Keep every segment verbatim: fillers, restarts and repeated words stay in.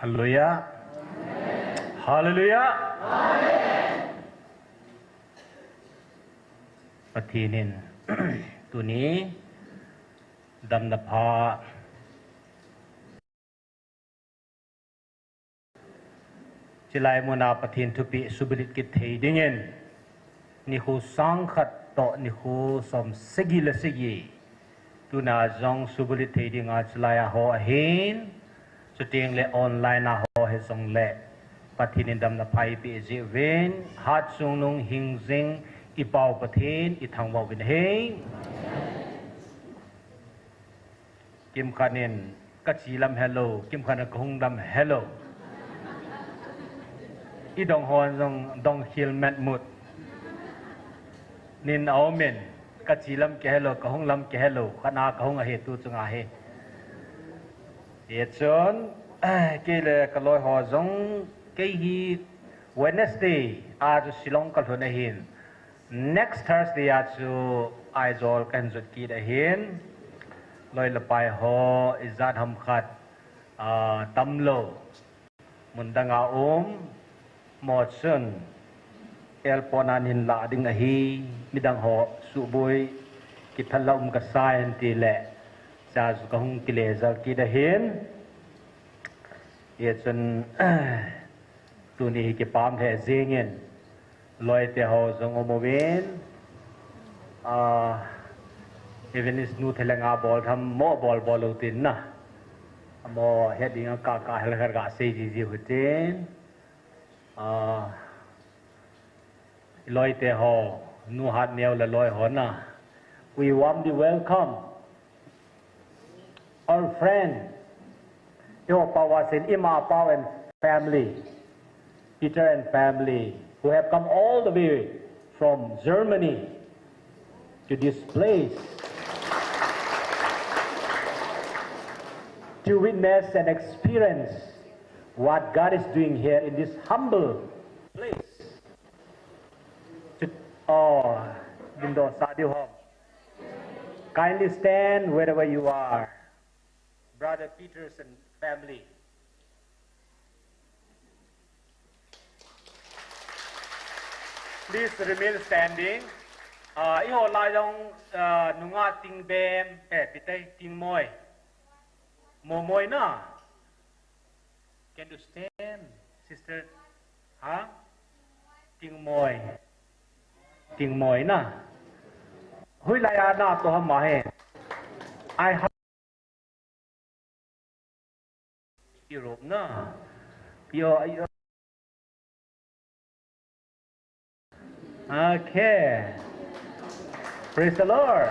Hallelujah. Hallelujah. Pathen in tuni damna pha chilai muna Pathen thupeh subulut kit thei dingin nikho sang khat toh nikho som sagi le sagi tuna jong subulut thei dinga chilai a ho ahin, chuteng le online a ho hijong le Pathen in damna pha eipeh jeh uvin, Hatchungnung hingjing i Pau Pathen i thangvah uvin ahi. Kimkhat in ka chi lam hello, kimkhat in ka hung lam hello. I dong hon jong dong khel met mut. Nin a um in, ka chi lam ke hello, ka hung lam ke hello, khat na ka hung ahi tu chunga hi. Hichun, kei le ka loi ho jong, kei hi Wednesday a chu Shillong ka lhun ahin. Next Thursday a chu Aizawl kahin jot kit ahin. Loi le pai ho ijat ham khat, ah, tamlou mun danga um, mo chun airport a nahin lah ding ahi, midang ho suboi kiphat la um kasa hen tile, cha chu ka hung kile jal kit ahin. Hichun, tuni hi kipah lheh jingin, loi te ho jong um uvin, ah, Evangelist nu Thelanga bol tham mo bol bol lou tin na. Mo het ding a ka ka hel khat ka sei ji ji u tin. Ah, loi te ho, nu Hatneo le loi ho na. We warmly welcome our friend, Iho Pau a sin Ima Pau and family, Peter and family, who have come all the way from Germany to this place to witness and experience what God is doing here in this humble place. To, oh, Dindo Sadi Home. Kindly stand wherever you are. Brother Peterson family. Please remain standing. Ah, iho la jong, ah, nunga Tingbem, eh, Pitei, Tingmoi. Momoi na. Can you stand, sister? Ha? Tingmoi. Tingmoi na. Hoilai a na to ham ahi. I have Europe na. Yo, yo. Okay. Praise the Lord.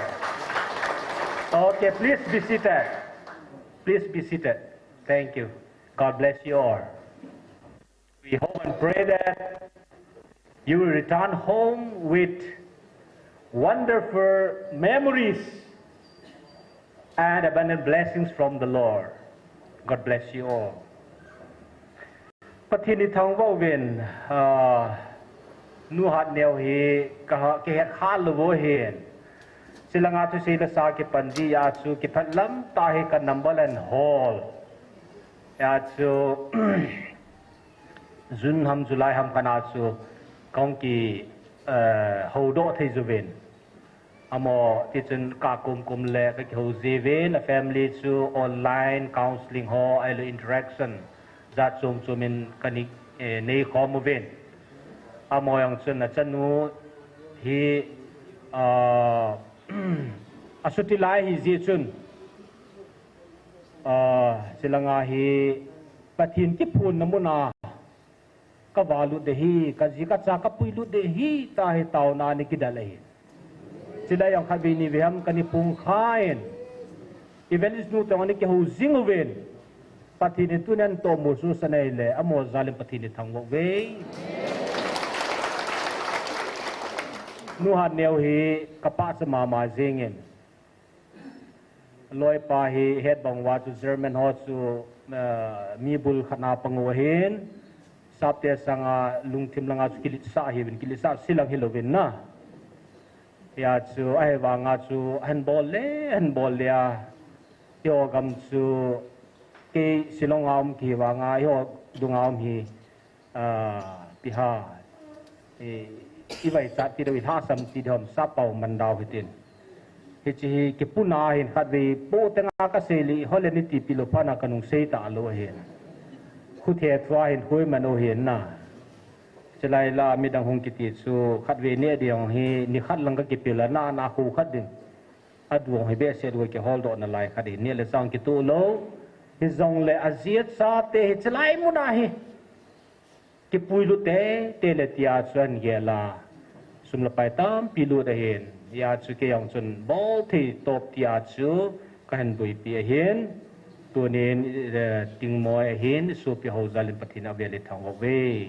Okay, please be seated. Please be seated. Thank you. God bless you all. We hope and pray that you will return home with wonderful memories and abundant blessings from the Lord. God bless you all. Pathen i thangvah uvin, ah, nu Hatneo hi ka ha, ka het kha lou vo hin. Chilanga thusei le sa kipan di a chu kiphat lam ta hi ka number and hall. A chu June ham, July ham kana chu kong ki, eh, houdoh thei juvin. Amo, tichun ka kum kum le ka kihou jiuvin, a family chu online counseling ho, ahilou interaction jat chom chom in ka ni, eh, nei khom uvin. Amo jong chun a chanu hi, ah, a suti lai hi jeh chun, ah, chilanga hi Pathen kiphonna muna ka valut de hi, ka ji ka cha ka puilut de hi, ta hi taona ni kidal ahi. Chilai jong khatvei nivei ham kani pung khan. Evangelist nu tong ani kihou jing uvin. Pathen in tunin toh musu sanei le, amo jal in Pathen in thangvah uve. Nu Hatneo hi ka pachat mama jingin. Loipa hi het bang uva chu German ho chu, eh, mi bul khat na pang u ahin, sapte sanga lungthim langa chu kiletsah ahiuvin, kiletsah silang hilouvin na. Hia chu ahivanga chu ahin bol le, ahin bol le a, eiho gam chu Kei Shillong a um kihi vanga, eiho dunga um hi, ah, piha, eh, i vaichat ti deu, i lhasam ti deu, Sapau Mandau hitin. Hiche hi kipuna hin khatvei po tenga kasei le, hole ni ti pilo phana kanung sei talou ahin. Khuthe thua hin hui mano hin na. Chulai la midang hung kiti chu khatvei neh ding hi, ni khat lang kakipil a, na, na khu khat ding. Adung hi behseh ding kihol doh nalai khat hi, neh le chang kitoh lou. Hijongle ajia chate hi chulai muna hi kipui lut teitei le tia chu ahin gel a. Sum le pai tampi lut ahin. Hia chu kei jong chun bol thei top tia chu kahin buipi ahin. Tunin, eh, Tingmoi ahin, sopi ho jalin Pathen avel i thangvah uve.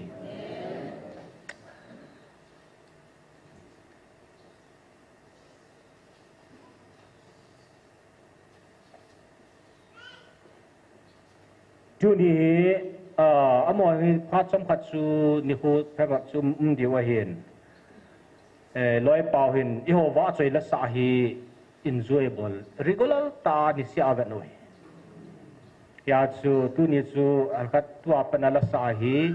Tuni hi, ah, amaho hi phat chomkhat chu nikho phabep chu um diu ahin. Eh, Loipau hin, eiho vahchoi lasa hi enjoy bol, regular tah a niseh a vet u ahi. Hia chu, tuni chu, alkhat tua pat a lasa hi,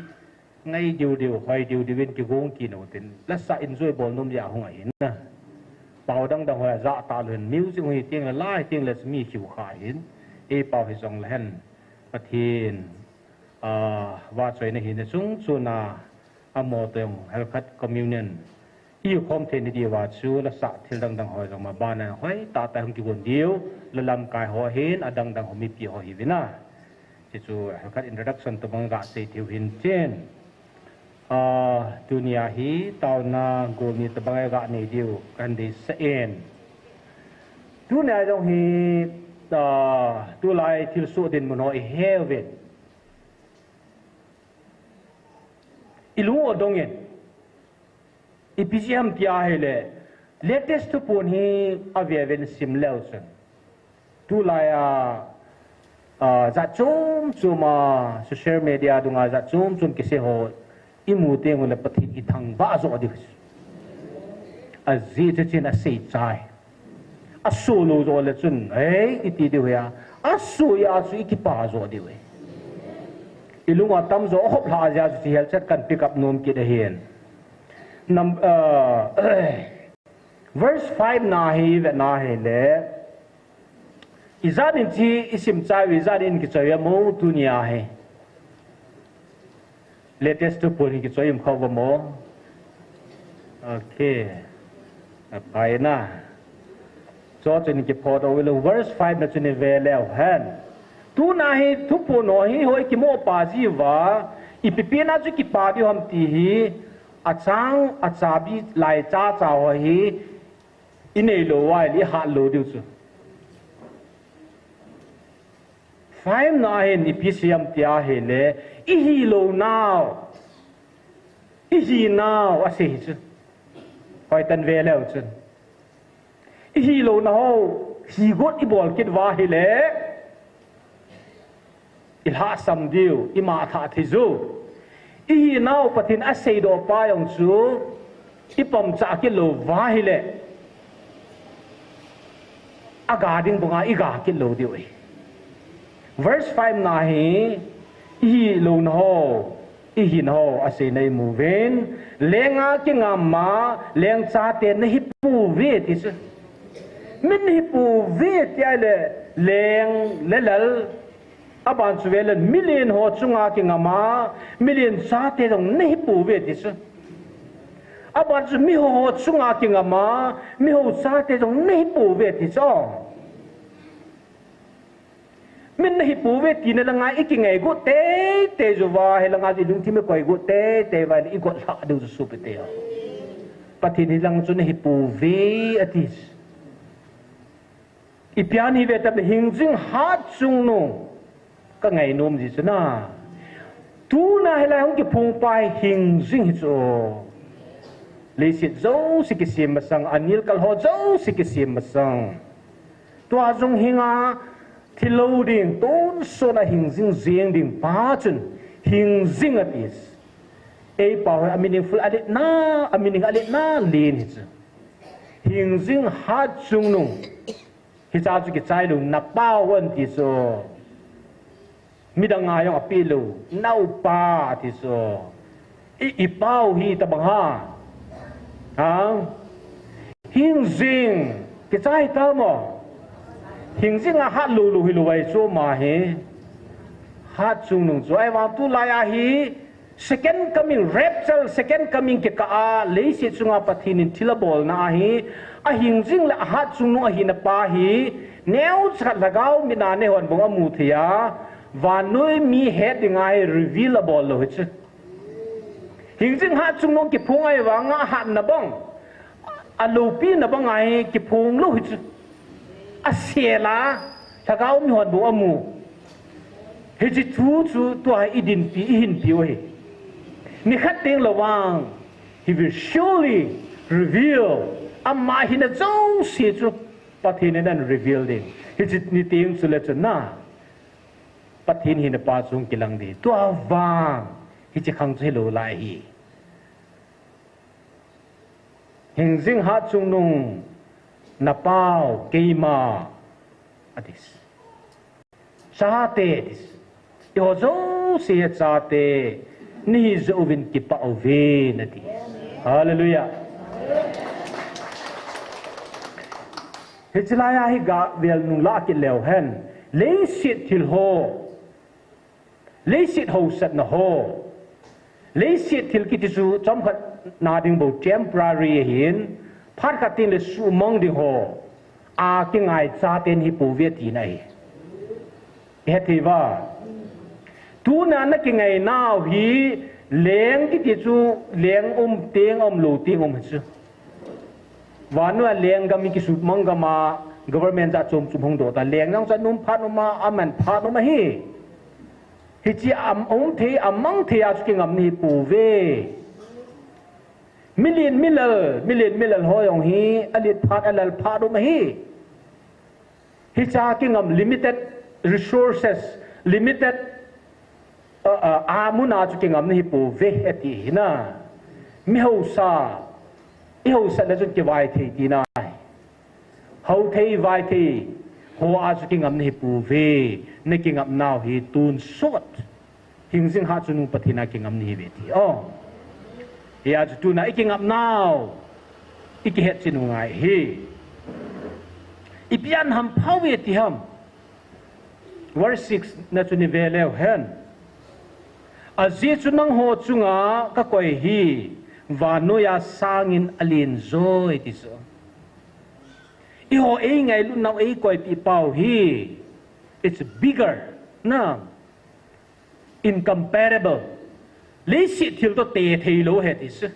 ngai diu diu, hoi diu diu in kigong kit u tin. Lasa enjoy bol nom jeh a hung ahin na. Pau dang dang hoi a ja talou hin. Music hung hi teng le, la hi teng le, mi khiu kha hin. Eipau hi jong le hen. Pathen, ah, vahchoina hi na chung chuna, amaho toh jong, alkhat communion. I khom thei ni diuva chu, lasa thil dang dang hoi jong ma bana hoi, tah tah hung kigon diu, la lamkai ho hin, adang dang ho mipi ho hi vin a. Hichu, khat introduction tobang gasei theiu hin tin. Ah, tunia hi, taona gol ni tobang a ganei diu, kahin deisah in. Tunia jong hi, ah, tulai thilsoh dinmun ho i heuvin. I lung u adong in. Ipi jeh ham tia ahile, latest thuphon hi ave ven sim leu chun. Tulai a, a, jat chom chom a, social media dunga jat chom chom kisei ho, i mu teng ule Pathen i thangvah jo diu. Ajeh chu chin asei chai. Asoh lou jo le chun, hei, i ti diu hia. Asoh a chu i kipa jo diu e. I lung a tamjo, ahop lha jeh a chu hiche helchat kan pick up nom kit ahin. Nam-, uh, verse five na hi, vet na hile. Ijat in hiche i sim chai u, ijat in kichoi u ham tunia hi. Latest thuphon hi kichoi um kha u ham? Okay. Aphai na. Chu chun kiphot u le verse five na chun i ve leu hen. Tuna hi thuphon ho hi hoi kimoh pa jiuva, ipi pi na chu kipa diu ham ti hi, achang, achabi lai cha cha ho hi, i neilou uva, i hat lou diu chu. Five na hin ipi sei ham tia ahile, i hilou nau. I hinau asei hi chu. Hoitah in ve leu chun. I hilou na ho, hi got i bol kit uva ahile, i lhasam diu, i mangthah thei diu. I hinau Pathen aseidoh pa jong chu, i pamcha kit lou uva ahile, aga ding banga i ga kit lou diu ahi. Verse five na hi, i hilou na ho, i hin ho, aseina i mu uvin, leng a kingam a, leng chate na hi pouve ti chu. Min na hi pouve ti ahile, leng le lal, aban chu ve le, milen ho chunga kingam a, milen chate jong na hi pouve ti chu. Aban chu miho ho chunga kingam a, miho chate jong na hi pouve ti chu. Min na hi pouve tina langa i kingai got teitei uva, hilanga i lungthim i koi got teitei uva, i got lha diu chu sopi te. Pathen hilang chu na hi pouve ati. Ipi a hi ve tam hingjing hatchungnung ka ngainom ji chu na. Tuna hilai hung kiphong pa hi hingjing hi chu. Leiset jouse kisem masang, anil kal ho jouse kisem masang. Tua jong hinga, thilou ding, tonsot a hingjing jeng ding pa chun, hingjing ati. Ei pau hi a meaningful a letna, a meaning a letna len hi chu. Hingjing hatchungnung. Hiche chu kichai lou na pau an ti chu. Midang a jong apeh lou. Naopa ati chu. I, i pau hi tabang ham. Ha? Hingjing, kichai tamo. Hingjing a hat lou lou hilou ahi chu ama hi. Hatchungnung chu ahivang tulai a hi, second coming, rapture, second coming kikah a, leiset chunga Pathen in thil abolna ahi, ahingjing le ahatchungnung ahina pa hi, neocha khat lhagao mit a neihon bou amu thei a, vannoi mi het ding a hi reveal abol lou hi chu. Hingjing hatchungnung kiphong ahivang a hatna bang, aloupina bang a hi kiphong lou hi chu. Asel a, lhagao mihon bou amu. Hiche thu chu tua hi i dinpi, i hinpi u ahi. Nikhat teng lou vang, he will surely reveal. Ama hina jouse chu Pathen in ahin reveal ding. Hiche ni teng chule chun na, Pathen hina pa chu hung kilang ding. Tua vang, hiche khang chu hilou lai hi. Hingjing hatchungnung, na pau, keima, ati. Chate, ati. Eiho jouse a chate, nahi joh uvin kipah uvin, ati. Hallelujah. Hiche lai a hi gavel nung lah kit leu hen. Leiset thil ho. Leiset hausatna ho. Leiset thil kiti chu chomkhat na ding bou temporary ahin, phat khat teng le suhmang ding ho. A kingai chaten hi pouve tina ahi. I het thei uva. Tuna na kingai nau hi leng kiti chu leng um teng um lou teng um hi chu. Vannoi a lenggam hi kisumang gam a government jat chom chom hung doh ta. Leng jong chu anum phat um a, aman phat um ahi. Hiche a um thei, amang thei a chu kingam nahi pouve. Milen milal, milen milal ho jong hi, alet phat, alal phat um ahi. Hiche a kingam limited resources, limited, uh, uh, a mun a chu kingam nahi pouve ati hi na. Mi hausa, i hausat le chun kivai thei tina ahi. Hao thei, vai thei, ho a chu kingam nahi pouve, na kingam nau hi tonsot. Hingjing hatchungnung Pathen a kingam nahi uve ti. Oh. Hia chu tuna i kingam nau, i kihet chet u ngai hi. Ipi a hampha uve ti ham. Verse six na chu i ve leu hen. Ajeh chu nangho chunga kakoi hi, vannoi a sangin alen joi ti chu. Eiho eingailutnau eikoipeh pau hi, it's bigger, na, incomparable. Leiset thil toh te thei lou ahi ti chu.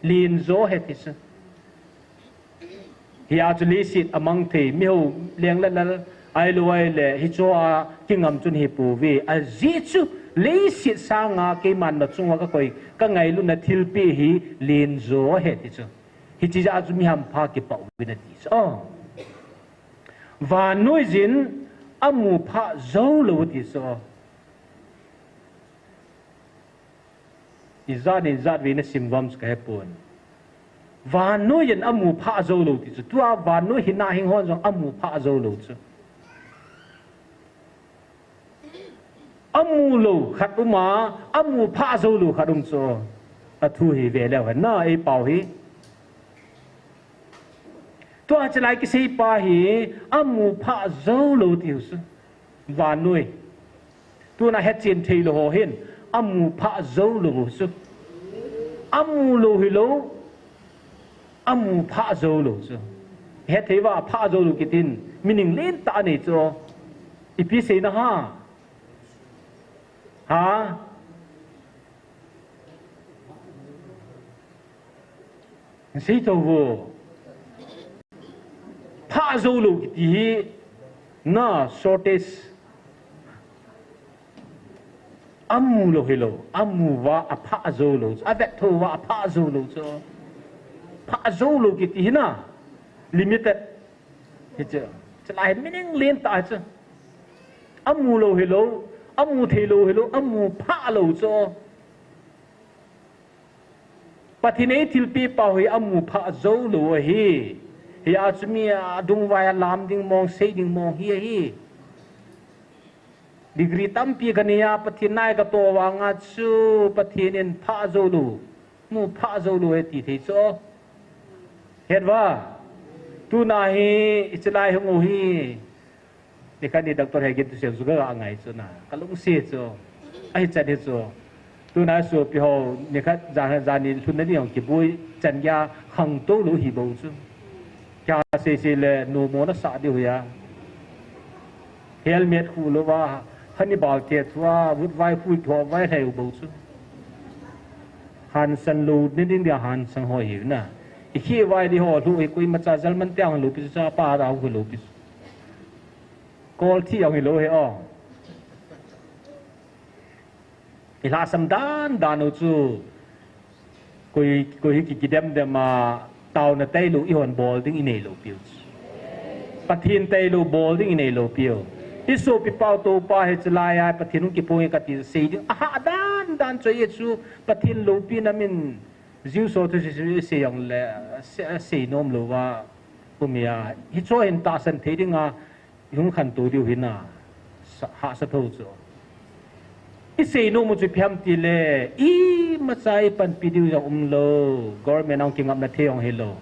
Len jo ahi ti chu. Hia chu leiset amang thei, mi hao leng le lal, ahilou le, hiche a kingam chu nahi pouve. Ajeh chu leiset sanga keiman nachunga kakoi, kangailutna thilpeh hi len jo ahi ti chu. Hiche jeh a chu mi hampha kipah uvin ati chu. Oh. Vannoi jin amu phah jou lou ati chu. Ijat in ijat vei nasim uvam chu kahepon. Vannoi jin amu phah jou lou ti chu. Tua vannoi hina hing hon jong amu phah jou lou chu. Amu lou khat um a, amu phah jou lou khat um chu. Athu hi ve leu hen na, eipao hi. Tua chalai kisei pa hi, amu phah jou lou ti u chu. Vannoi. Tuna hetchen thei lou ho hin, amu phah jou lou u chu. Amu lou hilou, amu phah jou lou chu. Hethei uva phah jou lou kitin, meaning lentah anei chu. Ipi seina ham. Ha? Sei tou vo. Phah jou lou kiti hi, na, shortage. Amu lou hilou, amu uva aphah jou lou, avet thou uva aphah jou lou chu. Phah jou lou kiti hi na, limited. Hichu, chalai meaning lentah chu. Amu lou hilou, amu thei lou hilou, amu phah lou chu. Pathen in eithilpeh pau hi amu phah jou lou ahi. Hia chu mi adungvai a lam ding mong, sei ding mong hi ahi. Degree tampi kanei a, Pathen nai katoh vanga chu Pathen in phah jou lou, mu phah jou lou e ti thei chu. Het uva, tuna hi, hiche lai hung u hi, nikhat ni Doctor Hegin thusim chu kaga ngai chu na, kalungset chu. Ahichan hi chu. Tuna sopi ho, nikhat jan, jan ni lhunna ding hung kiboi, chan geiya khangtou lou hi bou chu. Kei a seisei le, nommo nasah diu hi a. Helmet khu louva, khani bal te thua, vutvai khu thua vai lhai u bou chu. Hansan lou, ni ding dia hansan ho hi na. I khi vai di ho lhu hi koimacha jal man te ang lou pi chu, pa da khu lou pi chu. Kol thi ang hi lou hi o. I lhasam dan dan u chu. Koi, koi hi ki, kidem dem a, taona tailou, eihon bol ding inei lou piu. Pathen tailou bol ding inei lou piu. I sopi pau topa hiche lai a, Pathen hung kiphong e kati sei ding. Ahah dan dan chu e chu, Pathen loupina min, Jew so thu sei, sei, sei jong le, sei, sei nom louva, um e a. Hiche hin tahsan thei ding a, I hung khantou diu hi na, sa-, hahsa tho chu. I sei nom u chu ipi ham tile, imacha i panpi diu jong umlou, government a hung kingapna thei jong hilou.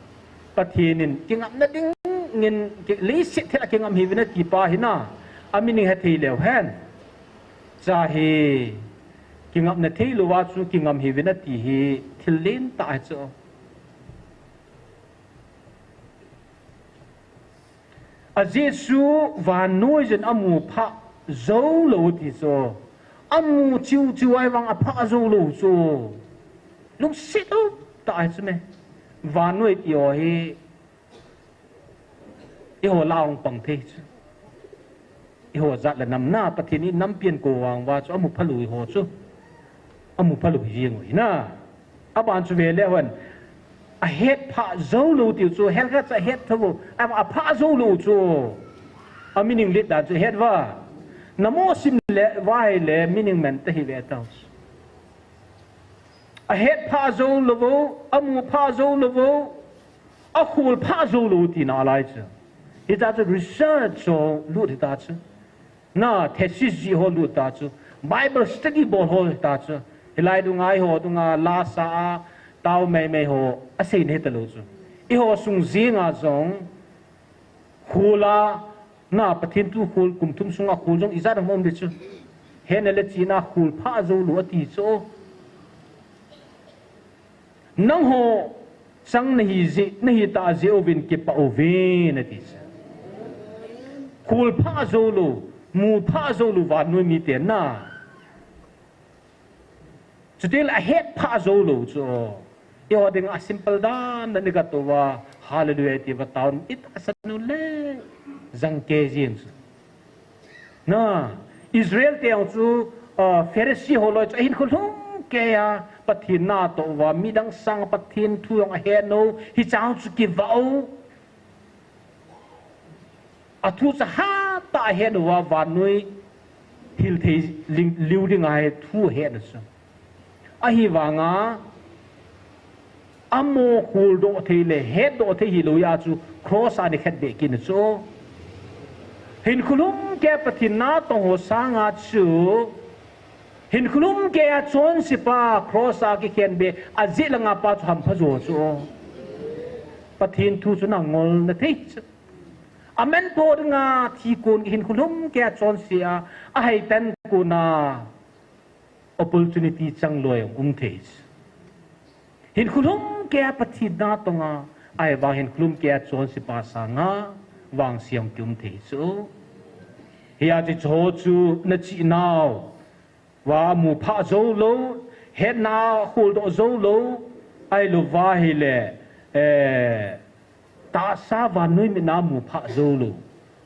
Pathen in kingapna dingin, ki-, leiset thil a kingam hiuvin ati pa hi na, a meaning hethei leu hen. Cha hi, kingapna thei louva chu kingam hiuvin ati hi, thil lentah hi chu. Ajeh chu vannoi jin amu phah jou lou ti chu. Amu chiu chiu ahivang aphah jou lou chu. Lungset lou tah ahi chu me. Vannoi ti ho hi eiho lah a hung pang thei chu. Eiho jat le nam na Pathen in nampi akou vang uva chu amu phalou eiho chu. Amu phalou jeng u hi na. Aban chu ve le hon. Ahet phah jou lou tiu chu, hel khat chu ahet tho u. Ama aphah jou lou chu. A meaning let dan chu het uva. Namo sim le, uva hi le, meaning man ta hi ve tau. Ahet phah jou lou u, amu phah jou lou u, akhol phah jou lou u tina lai chu. Hita chu research ho lut hita chu. Na, thesis jih ho lut ta chu. Bible study bol ho ta chu. Hilai dunga, eiho dunga, lasa a, tao meimei ho, aseina hita lou chu. Eiho sung jeng a jong, khol a, na, Pathen thu khol, kum thum sunga khol jong ijat ham um ding chu. Hetna le chihna khol phah jou lou ati chu. Nangho chang nahi jeh, nahi tah jeh uvin kipah uvin ati chu. Khol phah jou lou, mu phah jou lou vannoi mite na. Chuti le ahet phah jou lou chu. Eiho dinga simple dan dan i ga tou va, hallelujah ti va tao in, i tahsan u le jang kei jeng chu. Na, Israel te jong chu, ah, Pharisee ho loi chu ahinkho lhumkeiya Pathen natoh uva, midang sanga Pathen thu jong ahet u, hichang chu kivah u. Athu chu hatah a ahet uva, vannoi hil thei ling, liu dinga hi thu ahet u chu. Ahivanga, amo kholdoh thei le hetdoh thei hilou a chu cross a ana khetbeh kit u chu. Hinkho lhumkeiya Pathen natong ho sanga chu, hinkho lhumkeiya chonsepa cross a kikhen beh, ajeh langa pa chu hampha jo chu. Pathen thu chu nangol na thei chu. Amen po dinga thi kon hinkho lhumkeiya chonse a, ahaitan kona. Opportunity chang loi um thei. Hinkho lhumkeiya Pathen natonga, ahivang hinkho lhumkeiya chonsepa sanga vangse kium thei chu. Hia chu cho chu na chihnau va mu phah jou lou, hetna kholdoh jou lou, ahilou va hile, eh, tahsa vannoi mitna mu phah jou lou,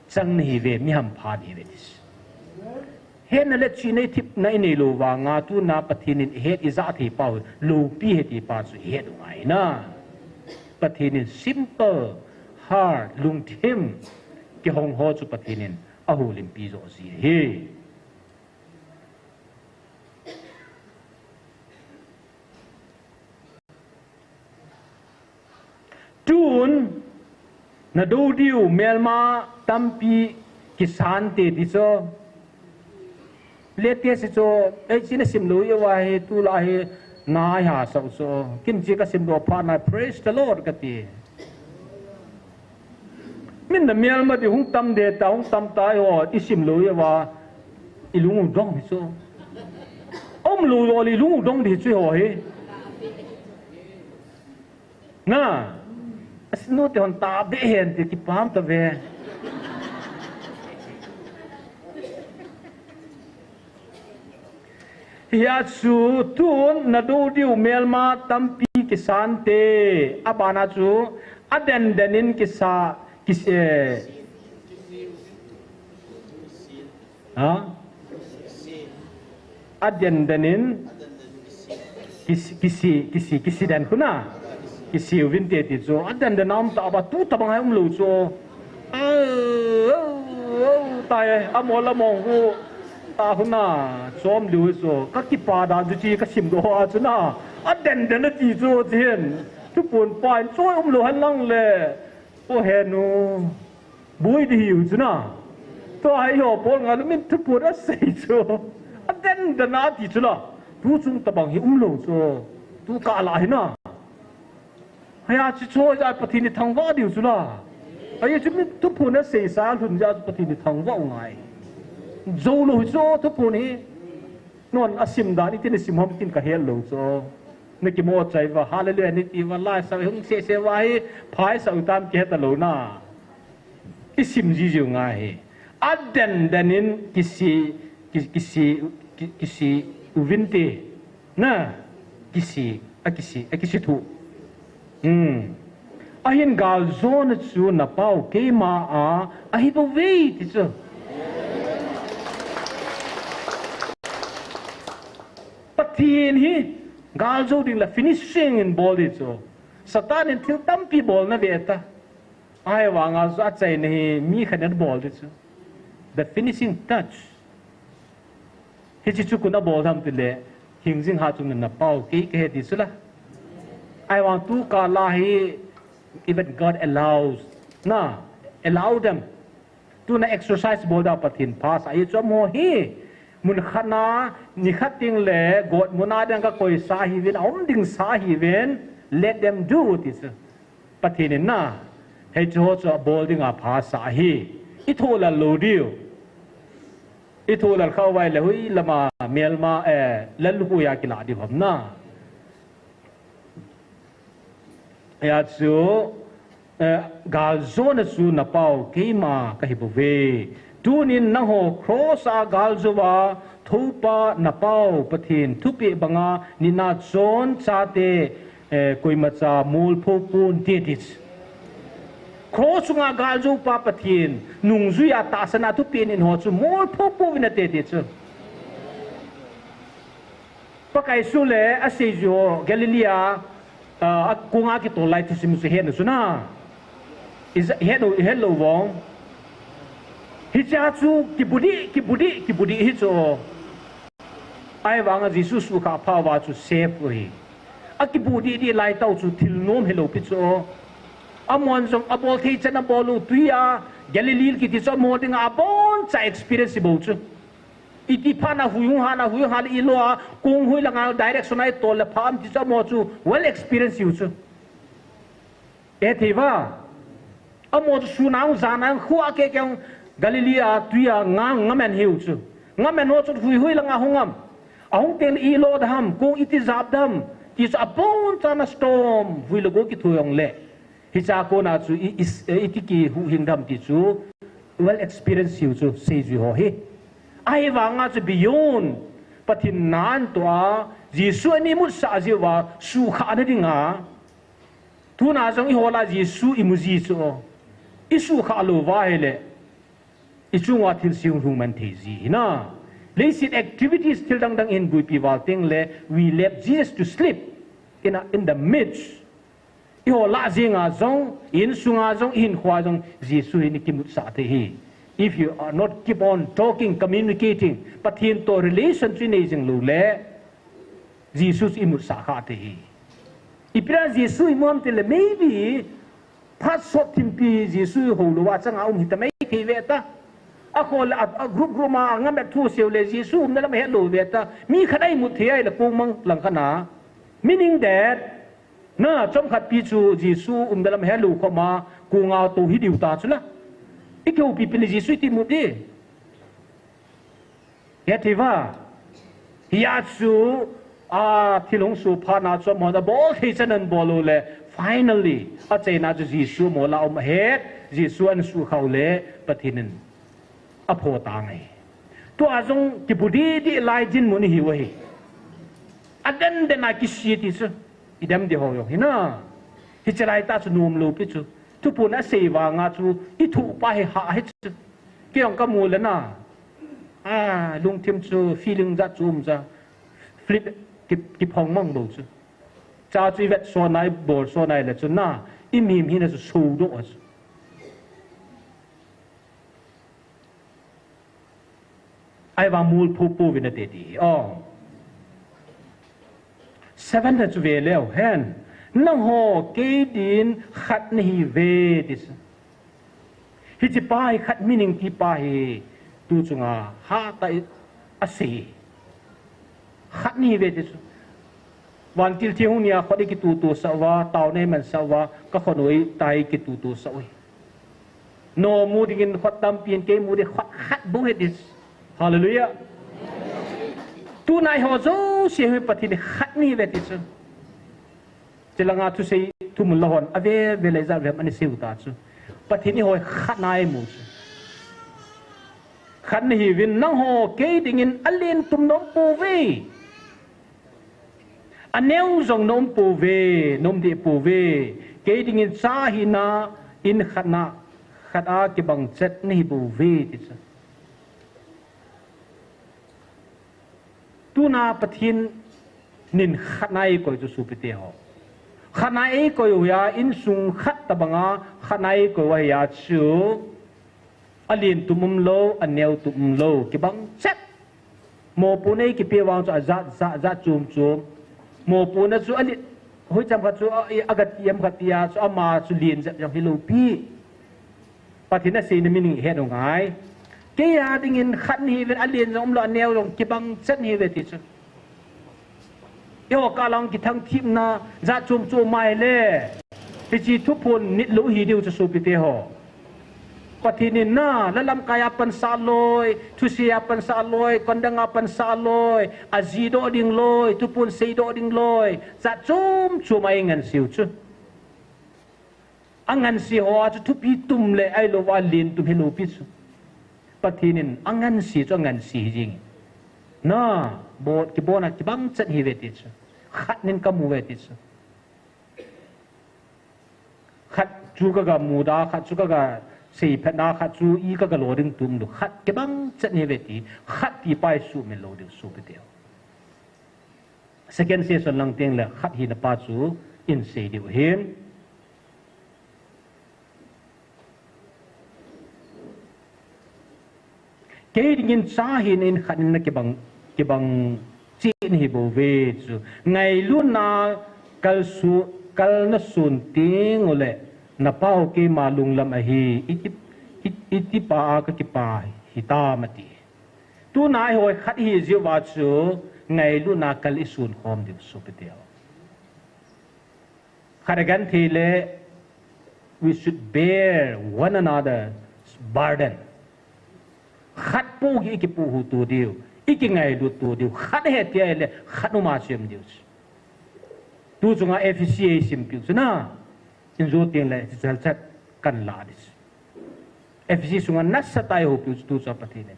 chang nahi ve, mi hampha nahi ve ti. Hetna le chihna i thipna i neilou vanga tuna Pathen in ihet ija thei pau, loupi ahi ti pa chu ihet u ngai na. Pathen in simple heart, lungthim kihong ho chu Pathen in ahoulimpi jo ji ahi. Tun, na do diu, melma tampi kisan te ti chu. Latest chu, ei, chi nasim lou uva hi, tulai hi, nai ha sau chu. Kin chi kasim lou phat na, praise the Lord kati. Min na mial ma di hung tam de ta, hung tam ta ho, isim lou uva, ilung u dong hi chu. Umlou jol ilung u dong di chu ho hi. Na, asnu te hon ta be hen ti kipah ta ve. Hia chu tun na do diu melma tampi kisan te. Abana chu aden den in kisa, kis, eh, Ha? Aden den in kisi, kisi, kisi, kisi den khu na. Kisi uvin te ti chu. Aden den a um ta ba tu tabang hai umlou chu. Au, au, au, tai, amol among khu. Ta khu na. Chom liu chu. Ka kipah dan chu chi kasim doh a chu na. Aden den a ti chu chin. Thuphon pa in choi umlou hen lang le. O he nu. Boi di hiu chu na. Tua hi ho Paul nga lu min thuphon asei chu. Aden den a ti chu la. Tu chung tabang hi umlou chu. Tu kah la hi na. Hia chu chu ja Pathen ni thangvah diu chu la. Ahi chu min thuphon asei sa lhun ja chu Pathen ni thangvah u ngai. Jou lou hi chu thuphon hi. Non asim dan itin isim hom tin ka hel lou chu. Na kimo chai va, hallelujah, ni ti va, lai sa hung se se va hi, phai sa u tam ke ta lou na. Isim ji jiu ngai hi. Aden den in kisi, ki-, kisi, ki-, kisi uvin te. Na, kisi, a kisi, a kisi thu. Hmm. Ahin galjona chu na pau keima a, ahi bou ve ti chu. Pathen hi, galjo ding la finishing in bol di chu. Satan in thil tampi bol na ve ta. Ahi vanga chu achaina hi mi khat in abol di chu. The finishing touch. Hichi chu koi in abol ham ti le, hingjing ha chung in na pau kei kahi ti chu la. Ahi vang tu kah la hi, even God allows. Na, allow them. Tu na exercise bol da Pathen pha sa hi chu amaho hi. Mun khat na, ni khat ding le, God mun a ding ka koi sa hi ven, a um ding sa hi ven, let them do ti chu. Pathen in na, hei chu ho chu abol ding a pha sa hi. I tho lal lou diu. I tho lal khau vai le hui lama melma, eh, lal hui a kila diu ham na. Hia chu, eh, galjona chu na pau keima kahi bou ve. Tunin nangho cross a galjouva, Toupa na pau Pathen thupeh banga nina chonchate, eh, koimacha molpho ponte ti chu. Cross chunga galjou pa Pathen nungjuia tahsan a thupeh nin ho chu molpho pouvin ate ti chu. Pakai Jesu le aseijuiho Galilee a, a, kong a kitol lai thusim chu hetna chu na. Ija, hetna, hetlou vang. Hichea chu kibu dih, kibu dih, kibu dih hi chu. Ahivanga Jesu suhkhah phat uva chu save u ahi. Akibu dih dih lai tah u chu thil nom hilou pi chu. Amahon jong abol thei chan abol u tui a Galilee kiti chu amaho dinga aboncha experience bou chu. Iti phat na hui hung hat na hui hung hat le ilo a, kong hui langa direction a itol le pha am ti chu amaho chu well experience hiu chu. Ethei va. Amaho chu sun a hung jan a hung khu a keke hung Galilee a tui a nga, ngamen hiu chu. Ngamen ho chu hui hui langa hung am. Ahung teng le ilo da ham, kong iti jap da ham. Ti chu aboncha na storm, hui le go kithu jong le. Hichea kona chu i, i, eh, iti kihuhhing da ham ti chu well experience hiu chu seijui ho hi. Ahivanga chu beyond Pathen na antoh a, Jesu ana imutsah jeh uva suhkhah na dinga. Tuna jong eiho lah a Jesu imu ji chu. Isuhkhah lou uva ahile. Ichunga thilse hung lhung man thei ji hi na. Leiset activities thil dang dang ihin buipi val teng le, we left Jesus to sleep in, a, in the midst. Eiho lah jenga jong, insunga jong, ihinkhoa jong, Jesu hin ikimutsah thei hi. If you are not keep on talking, communicating, Pathen toh relation chu inei jing lou le, Jesu chu imutsah kha thei hi. Ipi dia Jesu imu ham ti le, maybe, phat sot thimpi Jesu ihou lou a changa um hita mai thei ve ta. Akhol le a, a group group ma, a ngamet thu seiu le Jesu umna lam ahet lou ve ta. Mi khat a imut thei a ahile kong mang lang khat na. Meaning that, na, chomkhat pi chu Jesu umna lam ahet lou khop ma, kong a tou hi diu ta chu la. I kihoupi pi le Jesu iti mut di. Hethei va. Hia chu, a, thil hung suh phat na chu amahon abol thei chan ahin bol u le, finally, achaina chu Jesu mol a um ahet, Jesu ahin suhkhah u le, Pathen in aphoh tan ahi. Tua jong kibu didi lai dinmun ihiu ahi. Aden den a kisih ti chu. Idem di ho jong hi na. Hiche lai tah chu nom lou pi chu. Thuphon asei vang a chu, ithoh pa hi hah hi chu. Kei jong kamu le na. A, lungthim chu feeling jat chu um ja. Flip ki, kiphong mang bou chu. Cha chu ivet so nai, bol so nai le chu na. Imim hina chu sodoh a chu. Ahivang mol phu pouvin ati ti hi. Oh. Seven na chu ve leu hen. Nangho kei din khat nahiuve ti chu. Hiche pa hi khat meaning ti pa hi tu chunga hatah a asei. Khat nahiuve ti chu. Vantil theng hung nia khut ikitutu sah uva, taona iman sah uva, ka khut u tai kitutu sah uve. Nom u dingin khut tampi in kei mu ding khut khat bou ahi ti chu. Hallelujah. Tuna eiho jouse hi Pathen in khat nahiuve ti chu. Chulanga thusei thumun la hon ave ve le ijat vem ana seiu ta chu. Pathen in eiho khat na eimu chu. Khat nahiuvin nangho kei dingin alen tum na um pouve. Aneo jong na um pouve, na um deh pouve. Kei dingin cha hina in khat na, khat a kibang chet nahi bouve ti chu. Tuna Pathen in khat na eikoi chu sopite ho. Khat na eikoi u hia, insung khat tobanga khat na eikoi u ahia chu. Alen tum umlou, aneo tum umlou, kibang chet. Mopohna eikipe vang chu ajat, jat, jat chom chom. Mopohna chu alen, hoicham khat chu a, i, agati em khat tia chu ama chu len jep jong hilou pi. Pathen in aseina meaning ihet u ngai. Kei a dingin khat nahiuvin alen jong umlou, aneo jong kibang chet nahiuve ti chu. Eiho kah lang kithangthipna jat chom chom mai le. Hiche thuphon nit lou hi diu chu sopite ho. Pathen in na, la lamkai a pansah loi, thusei a pansah loi, kondang a pansah loi, ajidoh ding loi, thuphon seidoh ding loi, jat chom chom a eingansei u chu. Angansei ho a chu thupi tum le ahilouva alen tum hilou pi chu. Pathen in angansei chu angansei hi jing. Na, bol, kibol a kibang chet hiuve ti chu. Khat nin kamu uve ti chu. Khat chu kaga muda, khat chu kaga seiphatna, khat chu i kaga lo ding tum lou. Khat kibang chet hiuve ti. Khat ti pa hi sumil lou diu sopite ho. Second session lang teng le khat hina pa chu isei diu ahin. Kei dingin cha hina in khat in na kibang, kibang chet nahi bouve chu. Ngailutna kal su, kal nasun teng ule, na Pa u keima lunglam ahi, iti, iti, iti pa a kakipa hitam ati. Tuna eiho khat ihi jeh uva chu ngailutna kal isun khom diu sopite ho. Khat a genthei le, we should bear one another's burden. Khat pohgih ikipohhu to diu, ikingailut to diu, khat ahi tia ahile, khat uma chem diu. Tu chunga Ephesi eisimpiu chu na, in jo teng le, chu chalchat kan la diu. Ephesi sunga nasatah a eihoupiu chu tu chu Pathen in.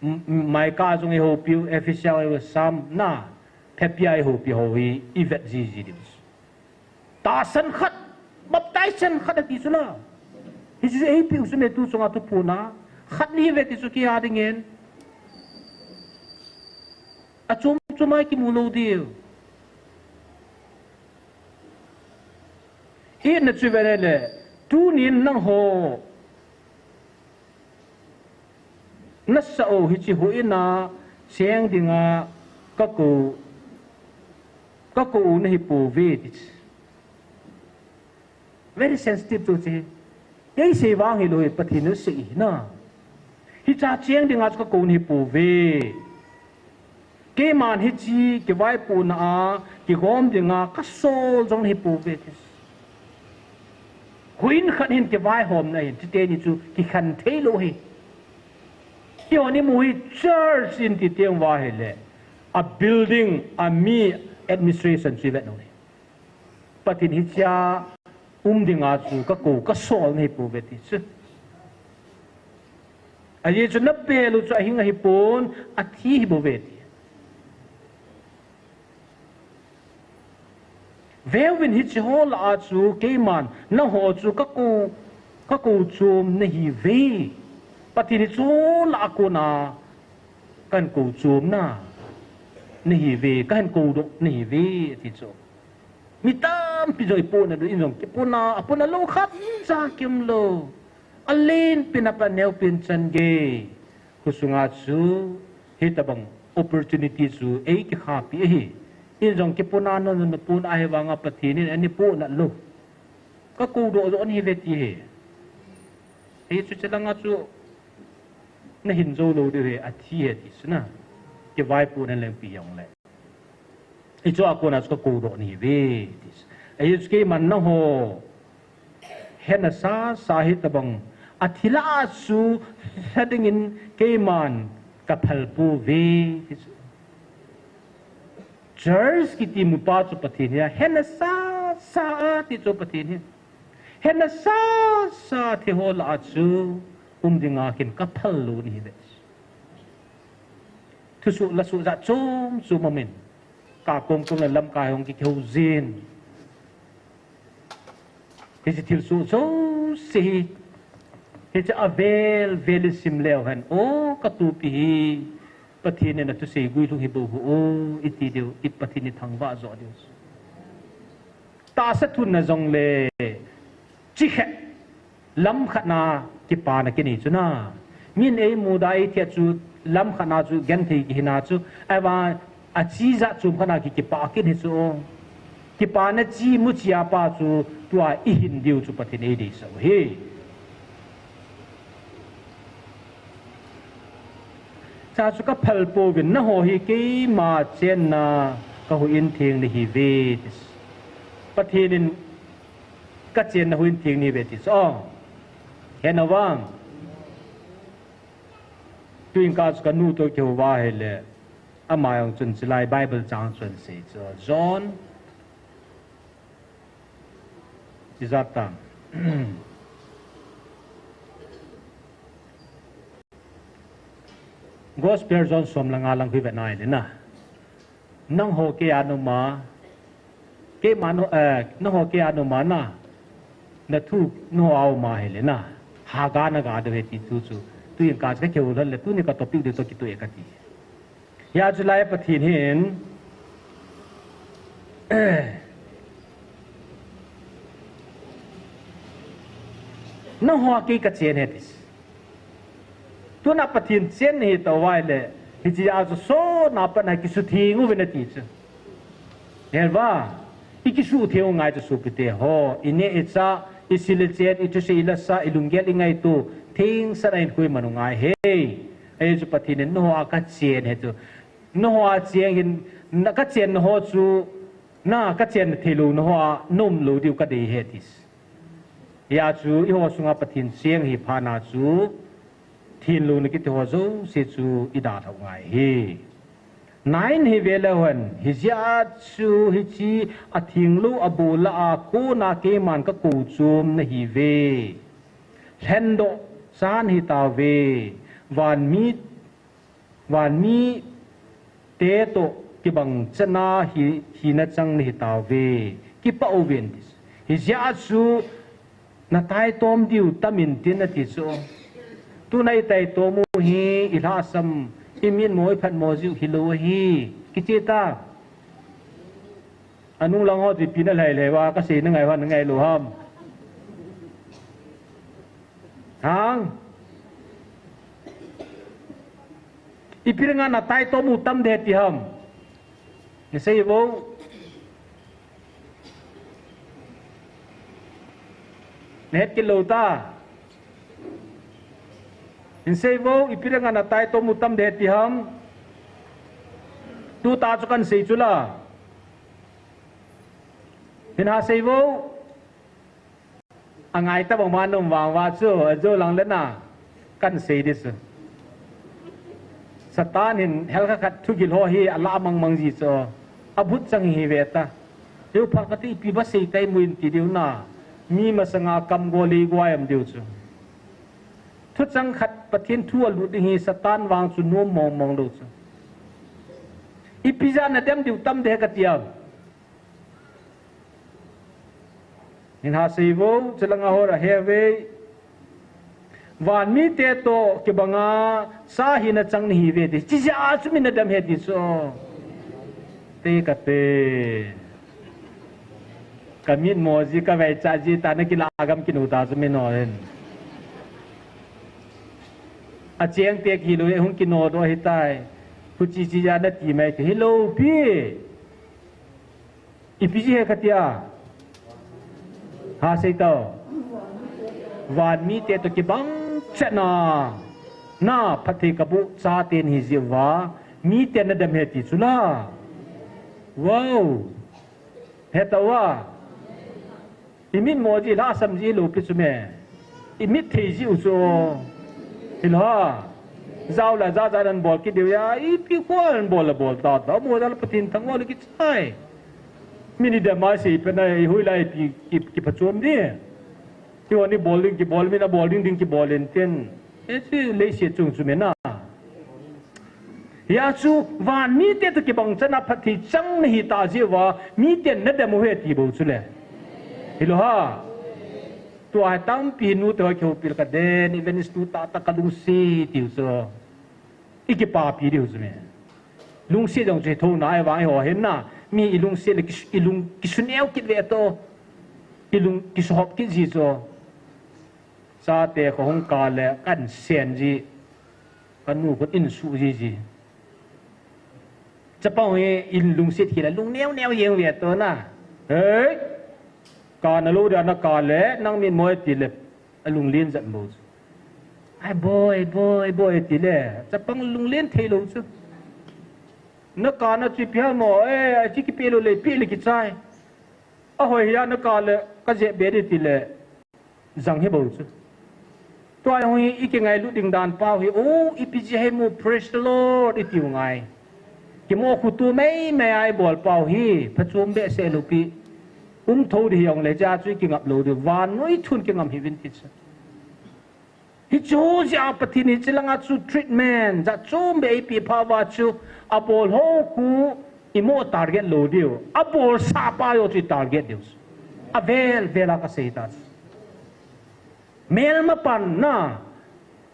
M-, m-, Micah jong eihoupiu, Ephesi jong eihou, Psalm na, phapi a eihoupi ho hi, ivet jiji diu. Tahsan khat, baptize chan khat ati chu na. Hichu eipiu chu me tu chunga thuphon a. Khat nahiuve ti chu kei a dingin. Achom chom a ikimu lou diu. Itna chu vele le, tunin nangho nasah u hiche huhhingna cheng dinga kakou, kakou u nahi pouve ti chu. Very sensitive chu hiche. Kei sei vang hilou hi Pathen in asei ahi na. Hicha cheng dinga chu kakou nahi pouve. Keiman hiche kivaipohna a kigom dinga kasol jong nahi pouve. Huin khat hin kivaihomna hin, chuteni chu kikhen theilou ahi. Eihon imu hi church in ti teng uva ahile, a building, a mi, administration chu ivet u ahi. Pathen hichea um dinga chu kakou, kasol nahi pouve ti chu. Ajeh chu napel u chu ahing ahipon, athi ahibouve ti. Veuvin, hicheho lah a chu keiman nangho chu kakou, kakou chom nahiuve. Pathen hicheho lah a kona kahin kou chom na, nahiuve, kahin koudoh nahiuve, ati chu. Mi tampi jong ipohnat u, in jong kipohnat, apohnat lou khatcha kiumlou. Alenpen apat neopen chan gei. Khosunga chu hitobang opportunity chu eikikhahpeh ahi. In jong kipohnat, nangho jong napohnat ahivanga Pathen in ana pohnat lou. Kakoudoh joh nahiuve ti ahi. Hichu chelanga chu nahin jou lou diu ahi, athi ahi ti chu na. Kivaipohna lengpi jongle. Hichea kona chu kakoudoh nahiuve ti chu. Hichu keiman nangho hena sasa hitobang athi lah a chu lha dingin keiman kaphal pouve ti chu. Church kiti mupa chu Pathen ahi, hena sasa a ti chu Pathen ahi. Hena sasa thiho lah a chu um dinga keiman kaphal lou nahiuve. Thusoh lasoh jat chom chom aumin. Kakom kom le lamkai hung kikihou jin. Hiche thilsoh jouse hi, hiche avel vel isim leu hen, o katupi hi, Pathen in athusei guilhung hibou hih o, iti diu, i Pathen ithangvah joh diu. Tahsa thunna jongle, chikhat, lamkhatna kipana kinei chu na. Min eimuda eithet chu lamkhatna chu genthei kihina chu. Ahivang achijat chomkhatna ki, kipah kit hi chu. Kipana chi muchi a pa chu tua ihin diu chu Pathen eideisah u ahi. Cha chu kaphal pouvin nangho hi keima chenna kahuhhingna nahiuve ti. Pathen in kachenna huhhingna nahiuve ti chu. Hena vang. Tuin ka chu kanu toh kihou uva ahile. Ama jong chun chulai Bible chang chun asei chu. John. Ijat tam. Gospel John som le nga lang hi ve nai le na. Nangho keiya naum a, keima nangho, eh, nangho keiya naum a na, nathu nangho a um a hile na, haga naga diu ahi ti thu chu, tuin ka chu kakihou lhon le, tuni ka topic diu toh kitoh e kati. Hia chulai Pathen hin, eh, nangho a kei kachen ahi ti. Tuna Pathen chen nahi tah uva ahile, hichea chu sotna a pat a kisutheng uvin ati chu. Hel uva, ikisutheng u ngai chu sopite ho, ineh ichah, isil ichen, ithusei ilasa, ilunggel ingaito, thengsel a ihin koiman u ngai ahi. Ajeh chu Pathen in nangho a kachen ahi chu. Nangho a cheng hin, na kachenna ho chu, na kachenna theilou nangho a naum lou diu kadei ahi ati. Hia chu eiho sunga Pathen cheng hi phat na chu, thenlouna kiti ho jouse chu idalhau ngai ahi. Nine hi ve leu hen, hijeh a chu hiche atheng lou abol lah a kona keiman kakou chom nahiuve. Lhendoh chan hitauve. Vanmi Vanmi te toh kibang chan a hi, hina chang nahi tauve. Kipah uvin. Hijeh a chu nataitom diu tam intin ati chu. Tuna itaitom u hi ilhahsam, imitmo iphatmo jiu hilou ahi. Kiche ta. Anung lang ho chu ipi nalhai lhai uva, kasei nangai uva nangai lou ham. Hang. Ipi dinga nataitom u tam ding ti ham. Nasei vo. Nahet kit lou ta. Hin sei vo, ipi dinga na tai to mu tam de ti ham. Tuta chu kan sei chu la. Hin ha sei vo. A ngai ta bang ma nom vang va chu, a jo lang le na. Kan sei di chu. Satan hin hel kha khat thugil ho hi a la mang mang ji chu. A but chang hi ve ta. Deu pha ka ti pi ba sei tai mu in ti deu na. Mi masanga kam go lei go ai am deu chu. Thuchang khat Pathen thu a lut ding hi Satan vang chu nom mong mong lo chu. Ipi ja na dem diu tam de ka ti am. Hin ha sei vo, chu langa ho ra he ve. Van mite to kibanga sa hi na chang ni hi ve ti. Chi ja chu mi na dem he ti chu. Te ka te. Ka mit mo ji ka vai cha ji ta na kila gam kinu ta chu mi no hin. A cheng te kilo e hung kino do hi tai. Hu chi chi ja na ti mai ke hi lo pi. Ipi ji he ka ti a. Ha sei tao. Van mite to kibang chana. Na phatthei ka bu cha ten hi ji va. Mite na dem he ti chu la. Wow. He ta wa. I mit mo ji la sam ji lo pi chu me. I mit thei ji u chu. Hi lo ha. Zau la za za nan bol ki deu ya. Ipi ko an bol la bol ta ta. Mo da la Pathen thang wa le ki chai. Mi ni da ma sei pe na i hui la ipi ki, ki pha chuam di. Ki wa ni bol ding ki bol mi na bol ding ding ki bol en ten. E chu lei se chung chu me na. Hia chu van mite to kibang chana phatthei chang na hi ta ji va, mite na dem u he ti bo chu le. Hi lo ha. Tua hi tampi nu te ho keu pil ka den, Evangelist nu ta ta ka lungsi ti u chu. I kipapi di u chu me. Lungsi jong chu tho na ai vang ho hen na. Mi i lungsi le ki, i lung kisuneu kit ve to. I lung kisuhop kit ji chu. Chate kho hung ka le kan sen ji. Ka nu khut in su ji ji. Chapang hi in lungset hi la lung neo neo jeng ve to na. Hei. Ka na lo dia na ka le nang min mo e ti le. A lung lin jat mo. Ai boy, boy, boy ti le. Chapang lung lin thei lo chu. Na ka na chi pia mo. Eh, chi ki pe lo le, pe le ki chai. A hoi hia na ka le, ka je be di ti le. Jang hi bo chu. Tua jong hi i kingailut ding dan pau hi, o, ipi ji hi mu, praise the Lord, i tiu ngai. Kimo khutu mei mei a i bol pau hi, phachom behseh lou pi. Um tho di hi jong le, ja chu i kingap lou di, vannoi thun kingam hi vin ti chu. Hi chu jia Pathen hi chi langa chu treatment, ja chom be i pi pha va chu, a bol ho khu i mo target lou diu, a bol sa pa jong chu i target diu. A vel vel a ka sei ta chu. Melma pan na,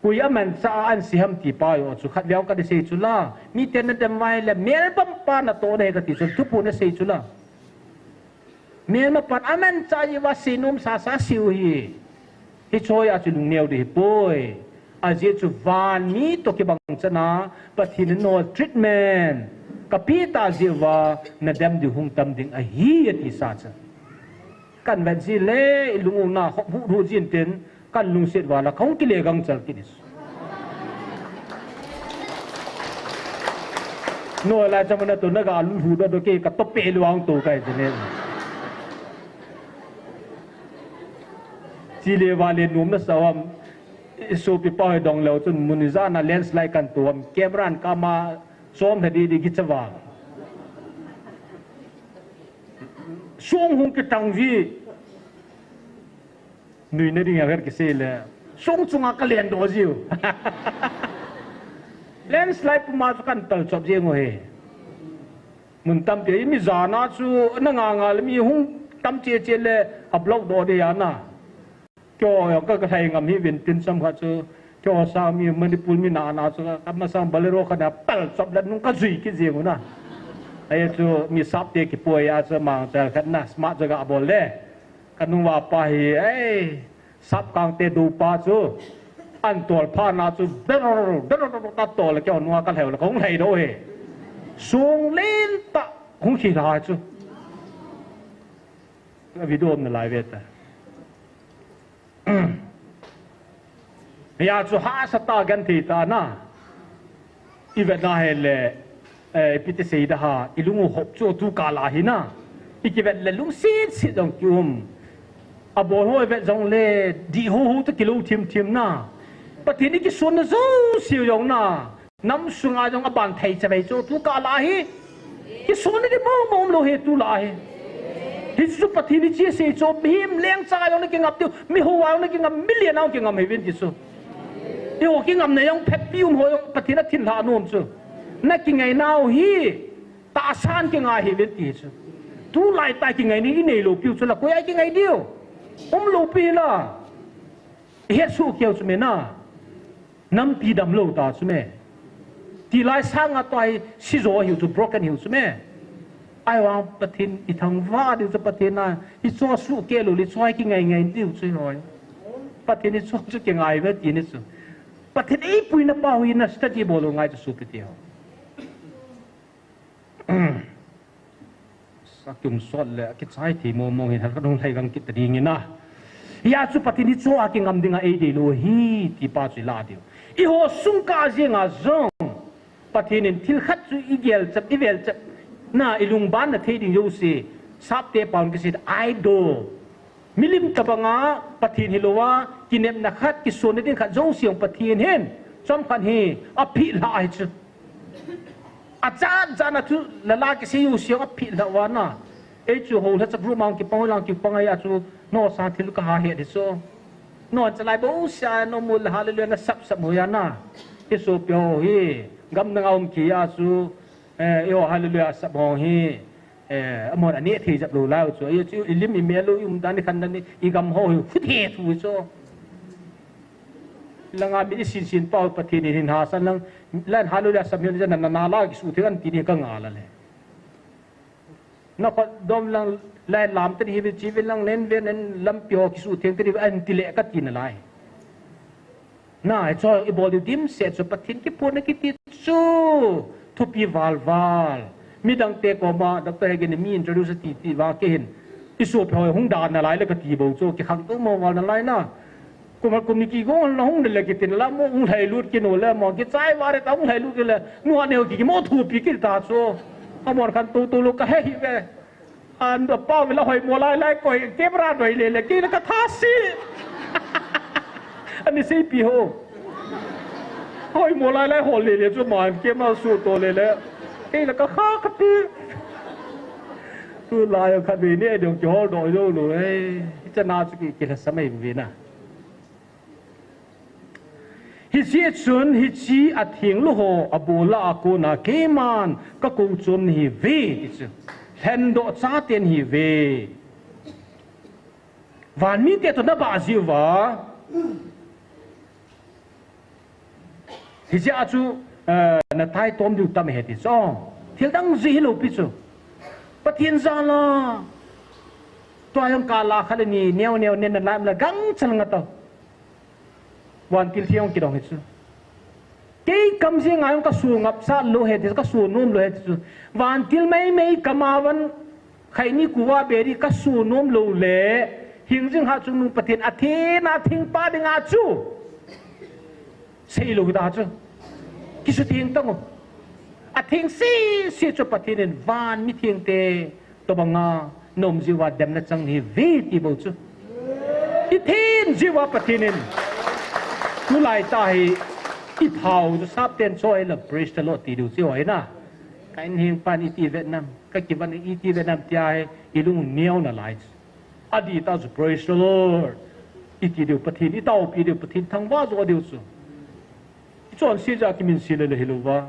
koi a manchah a an si ham ti pa jong chu khat vei ka di sei chu la, mite na dem vai le, melma pan na to ne ka ti chu, thupu na sei chu la. Melma pan a manchah ji va si nom sa sa siu hi. Hi choi a chu lung neo di hi poi. A ji chu van mi to kibang chana, Pathen no treatment. Ka pi ta ji va, na dem di hung tam ding a hi a ti sa cha. Kan vet ji le, i lung u na hop hu hu jin ten, kan lungset vala, kong kile gang chal kit is. No, la chama na to, na ga lu hu do do ke, ka to pe lu ang to kai jene. Chi le va le num na sa wam, so pi pa dong leu chun mun ni ja na landslide kan to wam, camera an kama, som thadi di ki chawa. Song hung ki tang ji. Nui na ding a vet kisei le. Song chunga ka len do jiu. Landslide puma chu kan tal chop jeng u hi. Mun tam te mi jana chu na nga nga le mi hung tam che che le a block do de ya na. Kyo ka ka thai ngam hi vin tin sam kha chu. Kyo sa mi Manipur mi na na chu ka ma sang Bolero kha na tal chop le nung ka jui ki jeng u na. Ai chu mi sap te ki poi a chu mang tal khat na smart jaga bol le. Ka nung va pa hi, ei, sap kang te du pa chu, an tol pha na chu, der, der, der, der, ka tol le keu nua ka lheu le, kong lhei do he. Sung len ta, hung khi la chu. Ka video om na lai ve ta. Hia chu hahsa tah a genthei tah a na. I vet na hile, eh, ipi ti sei da ham, i lung u hop chu tu kah lah a hi na. I kivet le lungset set jong ki um. Abol ho i vet jong le, dih ho ho toh kilou thim thim na. Pathen i kisuanna jouse jong na. Nam sunga jong aban thei chavei chu tu kah lah a hi. Kisuanna ding mong mong um lou hi tu lah a hi. Hichu Pathen in hiche asei chu, mihem lengcha jong na kingam diu, miho a jong na kingam, milian a jong kingam hi uvin ti chu. Eiho kingamna jong phatpi um ho jong Pathen in athilha nom chu. Na kingai nau hi tahsan kingai hi uvin ti chu. Tulai tah a kingai ni i neilou piu chu la koi a kingai diu. Um lou pi la. Ihet soh keu chu me na. Nampi damlou ta chu me. Tilai sanga tua hi sijo hiu chu, broken hiu chu me. Ahivang Pathen i thangvah diu chu Pathen a, i cho suhkeh lou le cho a kingai ngai diu chu hoi. Pathen i cho chu kingai ve ti ni chu. Pathen eipuina pa hi na study bol lou ngai chu sopi teho. Sa kium sot le, kichai thei mong mong hin, hal ka dong lhai gang kit ta ding in a. Hia chu Pathen i cho a kingam ding a ei deilou hi, ti pa chu i la diu. Eiho sung kah jenga jong, Pathen in thil khat chu i gel chap, i vel chap, na i lungban na thei ding jouse, sapte pa'n kisei idol. Milim tabanga Pathen hilou a, kinepna khat, kisuanna ding khat jouse jong Pathen hin, chomkhat hi, aphelha ahi chu. Achat chat na thu, la la kisei u siang aphelha uva na. Ei chu ho la chak ru mang kipang lang kipang a chu, no sa thil ka ha he di so. No chalai bo sia no mu la hallelujah na sap sap mo ya na. Ei sopi ho hi, gam na ngam ki a chu, eh, eiho hallelujah sap ho hi. Eh, amahon aneh thei jep lou lai u chu. Ahi chu, i lim i mel u, i umdan i khandan i, i gam ho hi, hu the thu chu. Langa mi i sin sin pau Pathen in hin hahsa lang, lan hallelujah sap hin jan na na la kisutheng an ti ni ka nga la le. Na kho dom lang, lai lam te hi ve chi ve lang nen ve nen lampi ho kisutheng te hi ve an ti le ka ti na lai. Na, hicho i bol diu dimset chu Pathen kipuina kiti chu thupi val val. Midang te koma, Doctor Hagin in mi introduce ti ti vang kei hin. I sopi ho hung dan na lai le ka ti bou chu, kikhangtou mo val na lai na. Kum a kum ni kigong na hung le kiti na la mo hung lhai lut kit no le mo kichai va re ta hung lhai lut kit le. Nu a neo ki mo thupi kit ta chu. Amahon khantou tou lou ka he hi ve. An da pau ve la hoimo lai lai koi camera doi le le kei la ka tha si. Ani seipi ho. Hoimo lai lai hol le le chu man camera su to le le. Kei la ka kha ka pi. Tulai khat ve ni dong kihol doi lou lou e. Hiche na chu ki, kilhasam e ve na. Hiche chun hiche atheng lou ho abol a kona keiman ka kou chom nahi ve ti chu. Lhendoh chaten hi ve. Van mite toh na bah jiu va. Hiche a chu, eh, na taitom diu tam he ti chu. Thil dang jui hilou pi chu. Pathen jal a. Tua jong kal a khat le ni neo neo nen na lai um le gangchal nga tao. Vantil theng kidong hi chu. Kei kam jeng a jong ka su ngapsah lou he ti chu, ka su nom lou he ti chu. Vantil mei mei kam a van khaini kuva beri ka su nom lou le, hingjing ha chungnung Pathen atheng a theng pa ding a chu. Sei lou ta chu. Kisutheng tang u. Atheng sese chu Pathen in van mi thengte tobanga na um jiu va demna chang nahi ve ti bou chu. I theng jiu va Pathen in. Tulai tah hi i thao chu sapten choi la praise the Lord ti diu chu hoi na. Ka inheng pan iti ve nam, ka kivan iti ve nam tia hi i lung neo na lai chu. Adih tah chu praise the Lord. Iti diu Pathen, i taopi diu Pathen thangvah jo diu chu. I chonse jeh a kiminse le le hilou va.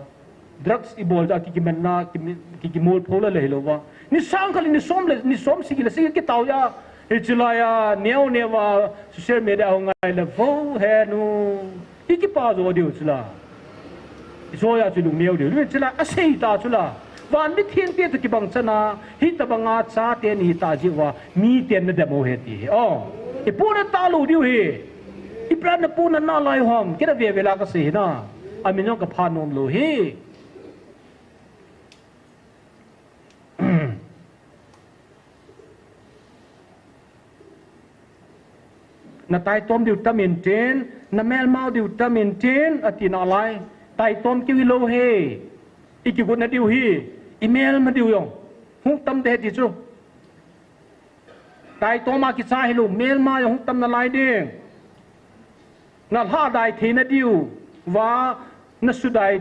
Drugs i bol jeh a ki, kimanna, ki, ki, kimolpho le le hilou va. Ni sang khat le ni som le, ni som sagi le sagi kitao a. Hiche lai a, neo neo va, social media ho ngai le vo he nu. I kipa jo diu chu la. I jo a chu lung neo diu. Hiche la, asei ta chu la. Van mi thengte toh kibang chan a, hitobanga chate nahi ta jiu va, miten na dem u he ti hi. Oh, i puna ta lou diu hi. I plan na puna na lai hom, kei na ve ve la ka sei hi na. Amin jong ka pha nom lou hi. Na taitom diu tam intin, na melmau diu tam intin, ati nalai. Taitom keu hilou hi. I kigot na diu hi. I melma diu jong hung tam ding ahi ti chu. Taitom a kicha hilou, melma jong hung tam nalai ding. Na lhadai theina diu va, na sudai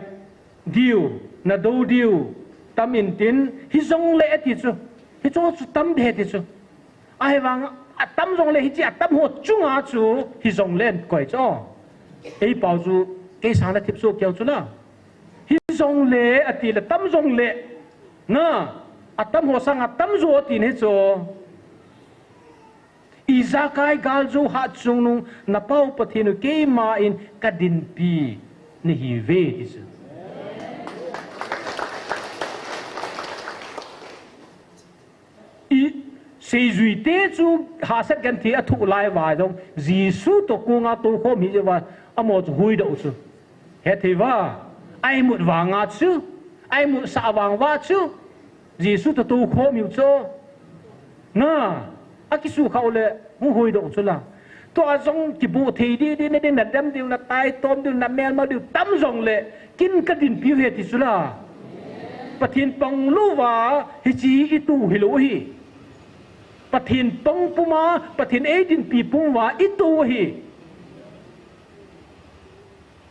diu, na dou diu tam intin, hijongle ati chu. Hichu chu tam ding ahi ti chu. Ahivang, atam jongle hiche atam ho chunga chu hijongle ahin koi chu. Ei pau chu, kei sanga thipsoh keu chu la. Hijongle ati le, tam jongle. Na, atam ho sanga tam jo ati nahi chu. Ijakai galjou hatchungnung na Pau Pathen u keima in ka dinpi nahiuve ti chu. I seijui te chu hahsat genthei a thoh lai uva jong Jesu toh konga toukhom hijeh uva amaho chu huhdoh u chu. Hethei uva, a imut vanga chu, a imutsah vang uva chu, Jesu toh toukhom hiu chu. Na, akisukha u le, hung huhdoh u chu la. Tua jong kibuh thei ding ding na ding, na dem diu, na taitom diu, na melma diu tam jongle, kin ka dinpi u ahi ti chu la. Pathen pang louva, hiche hi i tu hilou hi. Pathen pang puma, Pathen ei dinpi puma i tu u ahi.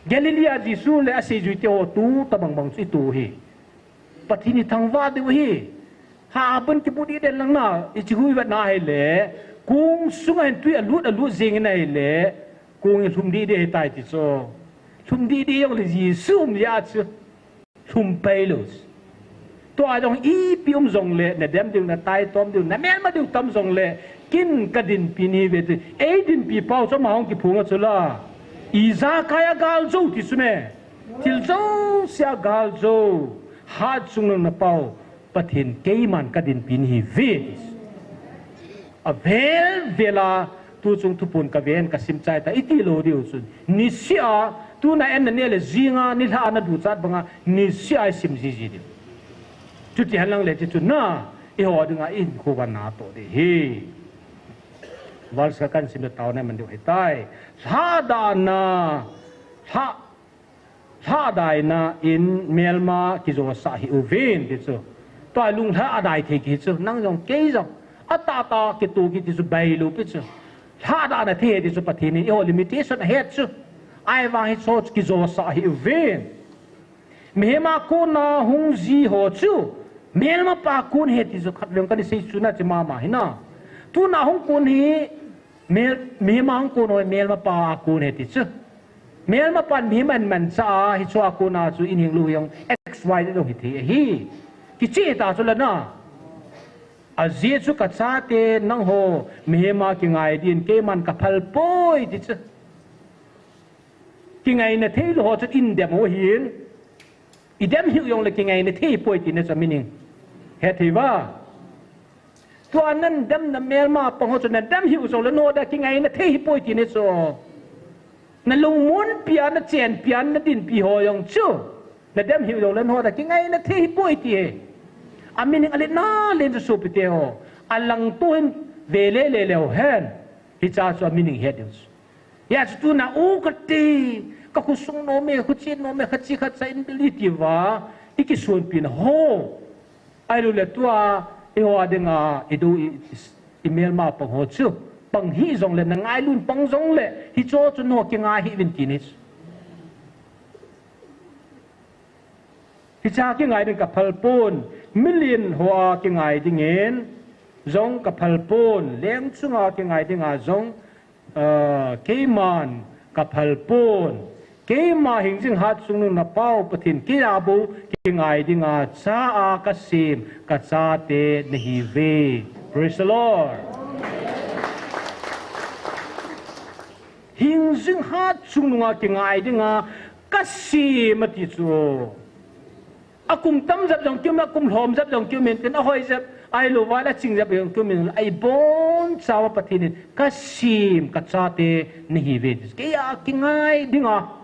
Galilee a Jesu le aseijui te ho tu tobang bang chu i tu u ahi. Pathen i thangvah diu ahi. Ha, abun kibuh ding den lang na, i chi hui vet na ahile, kong sunga hin tui alut alut jing in ahile, kong i lhum ding ding ahitai ti chu. Lhum ding ding jongle Jesu um jeh a chu. Lhum pai lou. Tua jong ipi um jongle, na dem diu, na taitom diu, na melma diu tam jongle, kin ka dinpi nahiuve ti. Ei dinpi pau chu ama hung kiphong a chu la. Ijakai a galjou ti chu me. Thil jouse a galjou. Hatchungnung na Pau Pathen keiman ka dinpi nahiuve ti. Avel vel a, tu chung thuphon ka ven ka sim chai ta, i ti lou diu chun. Niseh a, tuna en na neh le jinga nilhah a na duchat banga, niseh a i sim jiji diu. Chuti hen lang le ti chun na, eiho dinga i hinkho uva natoh ding ahi. Verse khat kan sim le taona man diu ahitai. Lhadahna, lha Lhadaina in melma kijosah hih uvin ti chu. Tua lunglha adai thei kiti chu. Nang jong kei jong. Atahtah kitoh kiti chu bailou pi chu. Lhadahna thei ti chu Pathen in eiho limitation ahet chu. Ahivang hicho chu kijosah hih uvin. Mihem a kona hung ji ho chu. Melmapa kon ahi ti chu khatvei kana sei chu na chi mama hi na. Tuna hung kon hi Mel, mihem a hung kon ho hi melmapa a kon ahi ti chu. Melmapan mihem ahin manchah a, hicho a kona chu in hing lou hi jong X Y Z jong hithei ahi. Kicheh ta chu la na. Ajeh chu ka chate nangho mihem a kingai din keiman ka phal poi ti chu. Kingaina thei lou ho chu in dem u ahin. I dem hih u jongle kingaina thei hipoi tina chu meaning. Hethei uva. Tua nademna melmapa ho chu nadem hih u jongle nangho dia kingaina thei hipoi tina chu. Na lungmonpi a, na chenpi a, na dinpi ho jong chu. Nadem hih u jongle nangho dia kingaina thei hipoi ti ahi. A meaning alet nalen chu sopite ho. Alangto hin vele le leu hen. Hicha chu a meaning het ding chu. Hijeh chun tuna u kati, ka khosung nom e, khochen nom e, khachi khatcha in beli ti uva, i kisonpina ho. Ahilouleh tua, eiho a dinga, i dou i, i, i melmapa ho chu. Pang hih jongle, na ngailun pang jongle, hicho chu nangho kingai hih uvin tina chu. Hicha kingai ding ka phal pon, milen hoa kingai dingin, jong ka phal pon, leng chunga kingai dinga jong, ah, keiman ka phal pon. Keima hingjing hatchungnung na Pau Pathen kei a bou kingai dinga cha a ka sem ka chate nahiuve. Praise the Lord. Hingjing hatchungnunga kingai dinga ka sem ati chu. Akum tam jep jong kium in, akum lhom jep jong kium in, tin ahoi jep, ahilou vai le aching jep jong kium in, ahibonchauva Pathen in ka sem ka chate nahiuve. Kei a kingai dinga.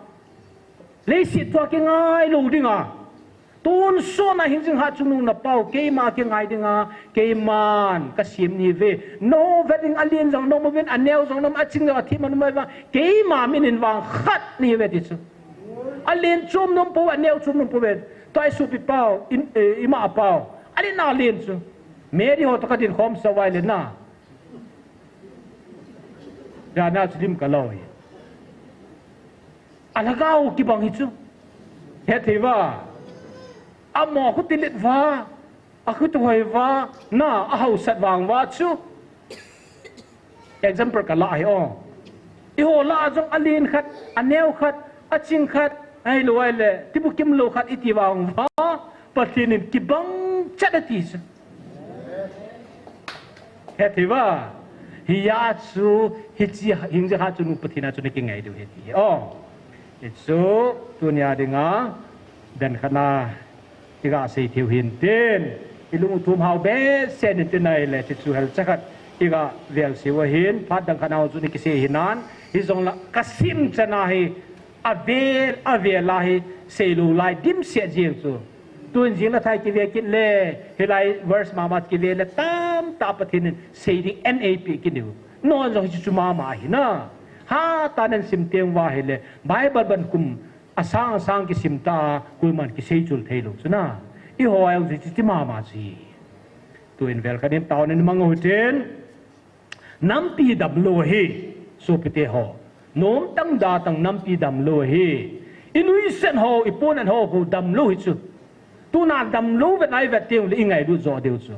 Leiset tua kingai lou dinga. Tonsot a hingjing hatchungnung na pau, keima kingai dinga, keiman kasem nahiuve. Navet ding alen jong naum uvin, aneo jong naum, aching jong athim naum uva, keima min in vang khat nahiuve ti chu. Alen chom naum pouve, aneo chom naum pouve. Tua hi sopi pau, in, eh, ima pau. Alen alen chu. Mary ho toh kadin khom sa uva ahile na. Jana chu dim kalou hi. Alhagao kibang hi chu. Hethei uva. Amo khu tilet uva. Akhu tu hoi uva. Na, ahaosat vang uva chu. Example kala hi o. Eiho lah jong alen khat, aneo khat, aching khat, ahilou ahile, tibukim lou khat iti vang uva. Pathen in kibang chat ati chu. Hethei uva. Hia chu, hiche hingjing hatchungnung Pathen a chu nakingai diu ahi ti. O. Hichu, tunia dinga, dan khat na, iga sei theiu hintin. Ilung uthum hao behseh in tin ahile, hichu helcha khat, iga vel seiu ahin, phat dang khat na chu nakisei hinan, hijongle kasem chan a hi, avel, avel a hi, seilou lai, dimset jeng chu. Tun jing le thai kive kit le, hilai verse mama kive le, tamtah Pathen in sei ding anei peh kit diu. Nang jong hichu mama hi na. Hatah in nasim teng uva ahile, Bible bangkum asang asang kisim ta, koiman kisei chul theilou chu na. Eiho a jong hichu ti mama chu. Tuin vel khat in taona in mang u hitin. Nampi damlou ahi, sopite ho. Nomtang datang nampi damlou ahi. Inuisat ho, ipohnat ho, ho damlou hi chu. Tuna damlou vet a ivet teng uleh ingailut jo diu chu.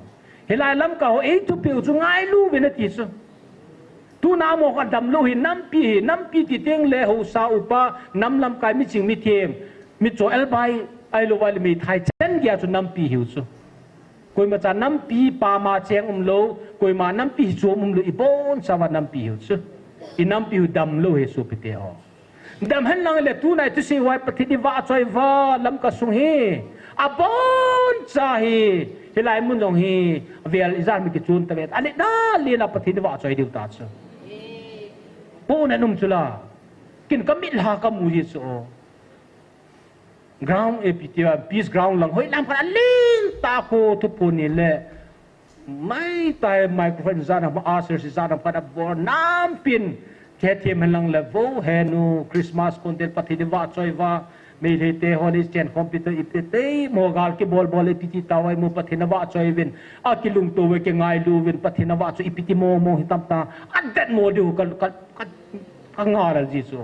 Hilai lamkai ho eithupeh u chu ngailu uvin ati chu. Tuna amaho khat damlou hi nampi hi, nampi ti teng le haosa upa, nam lamkai miching mithem, micho elbai, ahilou ahile meithai chan geiya chu nampi hiu chu. Koimacha nampi pama cheng umlou, koima nampi hichom umlou, ibonchauva nampi hiu chu. Inampi u damlou hi sopite ho. Dam henlang le tunai thusei uva Pathen ivahchoi uva lamkai sung hi. Aboncha hi, hilai mun jong hi, vel ijat mi kichun tave. Alen alen a Pathen ivahchoi diu ta chu. Pohnat um chu la. Ken kamit lha kamu ji chu. Ground, eh, ipi tia, peace ground lang, hoilam khat alen tah khu thuphon ni le, maitai microphone jana, ma usher si jana, khat abol nampin, hethem henlang le vo, henu, Christmas kon tel Pathen ivahchoi uva, Meitei te ho le chenkhompi te ipi te, mo gal kibol bol ipi ti tao ai mo Pathen avahchoi uvin, akilungto uve kingailu uvin, Pathen avahchoi ipi ti mo mo hitam ta, adet mo diu ka, ka, ka, Ka ngal ji chu.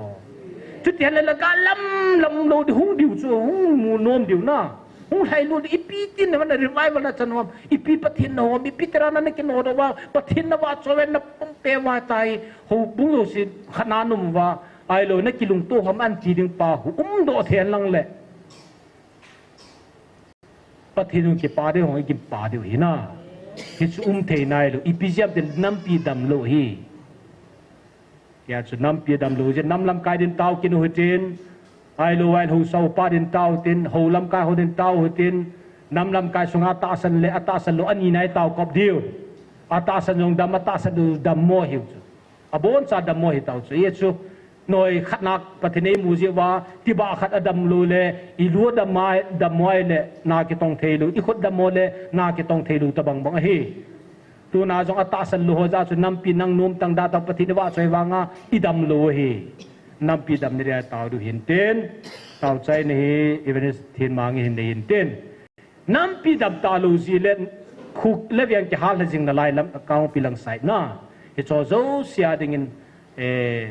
Chuti hen le la ka lam, lam lou di hung diu chu, hung mu nom diu na. Hung lhai lou di ipi tin na revival na chan hom, ipi Pathen na hom, ipi tera na na kinodoh uva, Pathen navahchoi uva na pumpi uva tai, houbung jouse khat na nom uva, ahilou na kilungto hom an ti ding pa, hung umdoh thei lang le. Pathen hung kipah diu, hung kipah diu hi na. Hichu um thei nailou, ipi jeh ham itile nampi damlou hi. Tia chu nampi damlou jeh, nam lamkai din tao kit u hitin, ahilou ahile haosa upa din tao hitin, hou lamkai ho din tao hitin, nam lamkai sunga atahsan le atahsan lou ani nai tao kop diu. Atahsan jong dam, atahsan lou dam mo hiu chu. Aboncha dammo hi tao chu. Hichu, noi khat na Pathen eimu jeh uva, tibah khat adamlou le, ilu adam mai, dammo le, na kitong theilou, ikhut dammo le, na kitong theilou tabang bang ahi. Tuna jong atahsan lou ho jeh chu nampi nang nomtang datang Pathen ivahchoi vanga, idamlou ahi. Nampi damna dia tao diu hintin, tao chaina hi, Evangelist Thinmang in hin nei hintin. Nampi dam talou jeh le, khu le veng kihal lha jing nalai lam, Kangpokpi lang side na. Hicho jouse a dingin, eh,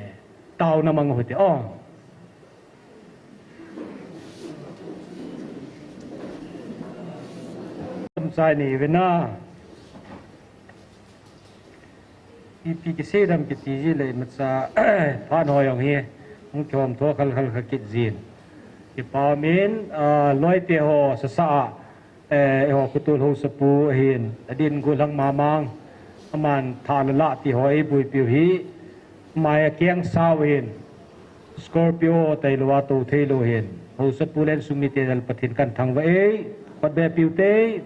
taona mang u hite, o. Chomcha nei ve na. Ipi kisei dam kiti ji le imacha phat ho jong hi hung kihom tho khal khal kha kit jin. Kipa umin, ah, loite ho sasa a, eh, eiho khotol haosapu ahin, adin golhang mamang, aman tha le lah ti ho eiboipiu hi, ama hi akeng sao ahin. Scorpio tailou a tou theilou hin. Haosapu le insung mite jal Pathen kahin thangvah e. Kotbe piu te.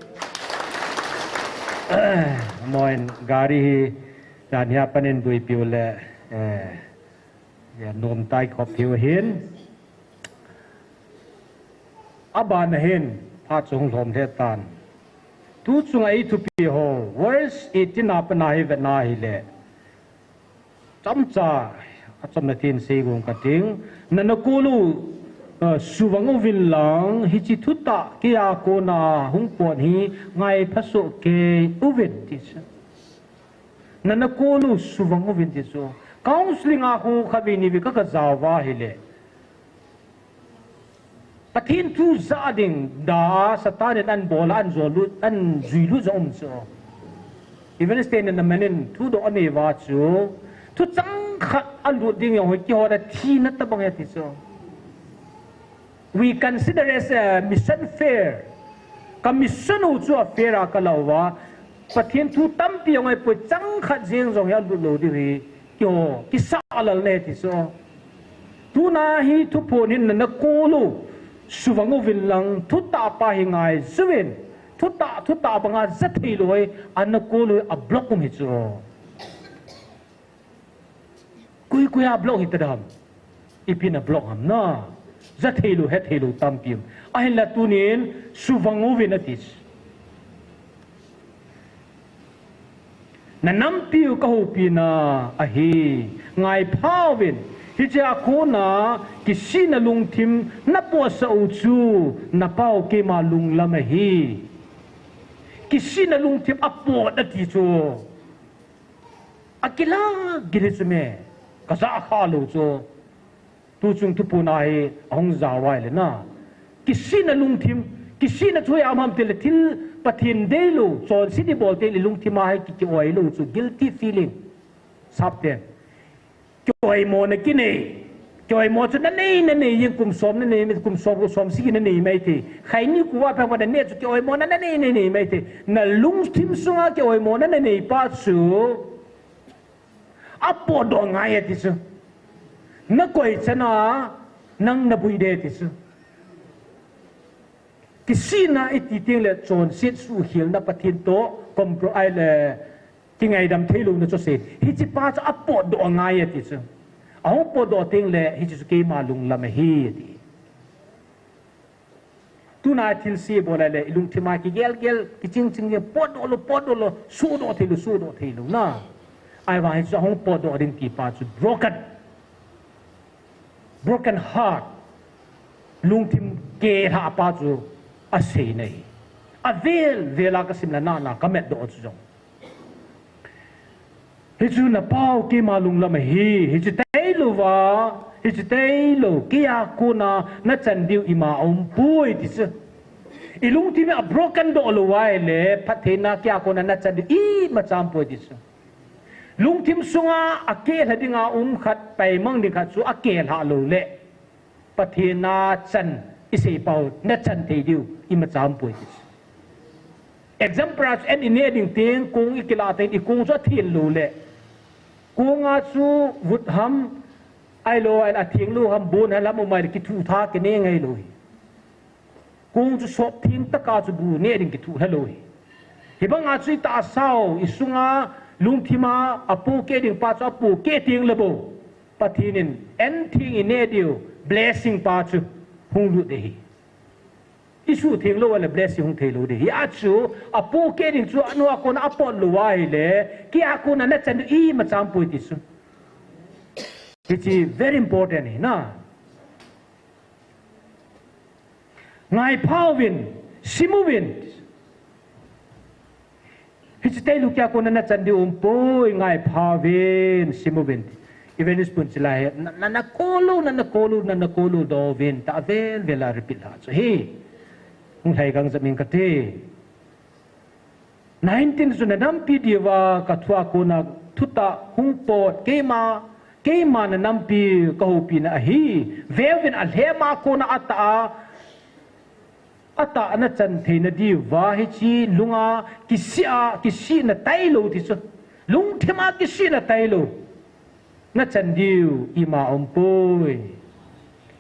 Amoin gari hi jan hia panin boipiu le, eh, ya nom tai khop thiu hin. Abana hin, a chu hung lhom lheh tan. Tu chunga i thupi ho, verse eighteen a pat a hi vet na hile. Chomcha, achomna tin sei gong kating. Na na kol u, eh, suvang uvin lang, hiche thutah kei a kona hung pot hi ngai phasoh kei uvin ti chu. Na na kol u suvang uvin ti chu. Counseling a khu khatvei nivei ka ka jao va hile. Pathen thu ja ding da Satan in an bol a, an jui lut, an jui lut jong um chu. Evangelist te in aman in thudoh anei uva chu. Thu chang khat alut ding jong hoi kihou a thina tabang ahi ti chu. We consider as a mission fair. Ka mission u chu a fair a ka la uva. Pathen thu tampi jong ahipoi, chang khat jeng jong hi alut lou diu hi. Kihou, kisa lal ne ti chu. Tuna hi thuphon hin na na kol u suvang uvin lang, thutah pa hi ngai juvin. Thutah, thutah banga ja thei lou hi, a na kol u a block um hi chu. Koi, koi a block hita dem. Ipi na block ham na. Ja thei lou, he thei lou tampi um. Ahinla tunin suvang uvin ati chu. Na nampiu ka houpina ahi, ngai phauvin, hiche a kona kisihna lungthim na pohsah u chu, na Pa u keima lunglam ahi. Kisihna lungthim apot ati chu. Akila gil hi chu me, ka ja kha lou chu. Tuchung thuphon a hi ahung jao uva ahile na. Kisihna lungthim, kisihna chu hoiya um ham tile thil Pathen deilou, chonset ibol teng le lungthim a hi ki, kioilou chu, guilty feeling. Sapten. Kioimo na kinei. Kioimo chu na nei, na nei, jeng kum som na nei, kum som, kum som sagi na nei mai thei. Khaini kuva pha na nei chu kioimo na, na nei, na nei mai thei. Na lungthim sunga kioimo na, na nei pa chu. Apotdoh ngai ati chu. Na koi chan a nang na bui de ti chu. Kisihna iti teng le chonset suhkhelna Pathen toh compro-, ahile kingaidam theilouna chu asei. Hiche pa chu apotdoh ngai ati chu. Ahung potdoh teng le hiche chu keima lunglam ahi ati. Tuna thilse bol a le, i lungthim a kigel gel, kiching ching gel, potdoh lou, potdoh lou, suhdoh thei lou, suhdoh thei lou na. Ahivang hichu ahung potdoh ding ti pa chu broken. Broken heart. Lungthim kelhah pa chu asei na hi. Avel vel a ka sim le na na ka metdoh chu jong. Hichu na Pa u keima lunglam ahi, hichu tailou va, hichu tailou, kei a kona na chan diu ima aumpoi ti chu. I lungthim a broken doh lou va ahile, phattheina kei a kona na chan diu imacha aumpoi ti chu. Lungthim sunga akelha dinga um khat, paimang ding khat chu akelha lou le. Pathen a chan, i sei pau, na chan thei diu, imacha aumpoi ti chu. Example a chu an i neh ding teng, kong i kilah teng, i kong chu atheng lou le. Kong a chu vut ham, ahilou, ahile atheng lou ham, bon ham, lam um ahile kithuh tha kineh ngai lou hi. Kong chu sop theng tah a chu bu neh ding kithuh lha lou hi. Hibang a chu i tahsa u, i sunga, lungthim a, apohkeh ding pa chu apohkeh teng le bou. Pathen in an theng i neh diu, blessing pa chu hung lut ding ahi. I suhtheng lou a le blessing hung thei lou ding ahi. Hia chu, apohkeh ding chu, anu a kona apot lou va ahile, kei a kona na chan diu imacha aumpoi ti chu. Hichu very important ahi na. Ngai phauvin, simuvin. Hichu tailou kei a kona na chan diu aumpoi, ngai phauvin, simuvin. Evangelist pun chilai hi, na, na, na kol u, na, na kol u, na, na kol u, doh uvin, tia vel vel a repeat lha chu hi. Hung lhai gang jep ing kate. Nineteen chu na nampi diuva ka thu a kona thutah hung pot keima, keima na nampi ka houpina ahi. Veuvin alhem a kona atah a, atah a na chan theina diuva hiche lunga kisih a, kisihna tailou ti chu. Lungthim a kisihna tailou. Na chan diu ima aumpoi.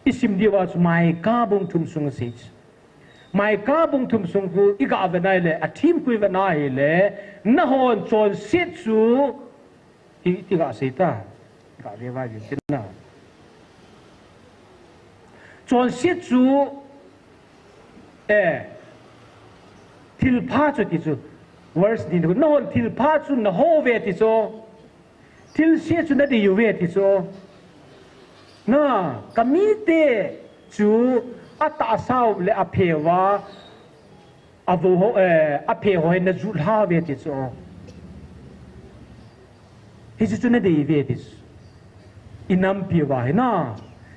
I sim diuva chu Micah bung thum sung asei chu. Micah bung thum sung khu i ga vet na hile, athim khu i vet na hile, nahon chonset chu, i, i ga sei ta, ga ve vai ve tin na. Chonset chu, eh, Thilpha chu ti chu. Verse ni, nahon thilpha chu nahou ve ti chu. Thilse chu nadei uve ti chu. Na, kamite chu atahsa u le aphe uva, avou ho, eh, aphe ho hi najut lha uve ti chu. Hichu chu nadei uve ti chu. Inampi uva hi na.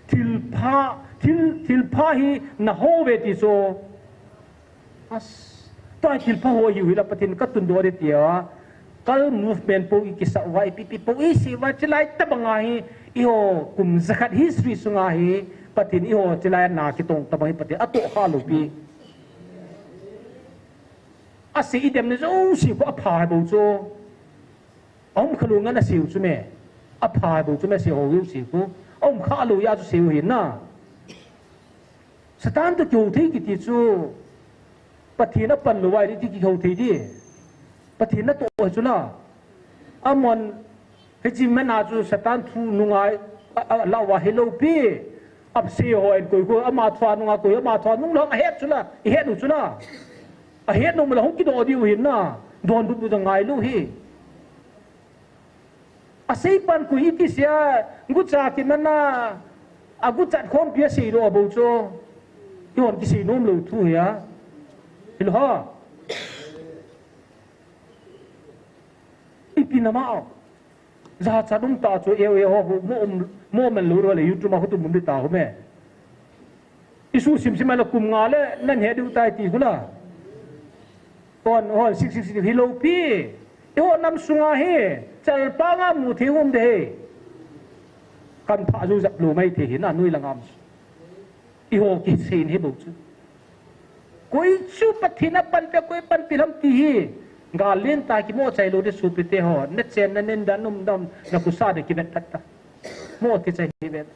Thilpha, thil, thilpha hi nahou ve ti chu. As, tua thilpha ho hi hila Pathen katundoh e tia. Kal movement po i kisa uva, ipi pi po i sei uva, chilai tabang a hi, eiho kum jakhat history sunga hi, Pathen eiho chilai na kitong tabang hi Pathen atoh kha lou pi. Asei idem na jouse khu apha hai bou chu. Aum kha lou ngan asei u chu me. Apha hai bou chu me sei ho u sei khu. Aum kha lou ya chu sei u hin na. Satan toh kihou thei kiti chu, Pathen apan lou vai ti kihou thei di. Pathen natoh chu la. Amon, hiche mana chu Satan thu nunga, a, a, la uva hilou pi. Ap sei ho en koi koi, ama thua nunga koi, ama thua nung lou, ahet chu la, ihet u chu la. Ahet nom la hung kidoh diu hin na. Don bu bu da ngai lou hi. Asei pan koi iti sia, gucha kimana, aguchat khompi asei lou a bou chu. Eiho kisei nom lou thu hi a. Hilou ha. Ipi na ma o. Jachat um ta chu eu eu ho, mo um, mo man lou le YouTube a khu tu mun di ta ho me. Isu sim sim a la kum nga le, nan he diu tai ti khu la. Hon, hon, sik, sik, sik, hilou pi. Eiho nam sunga hi, chalpang a mu thei um de hi. Kan pha ju jap lou mai thei hi na nui la ngam. Eiho kisei hi bou chu. Koi chu Pathen apan pe, koi pan pe lam ti hi. Gal len ta kimo chai lou de supi te ho. Na chen na nen dan um dam, na kusa de kivet phat ta. Mo kichai hi vet.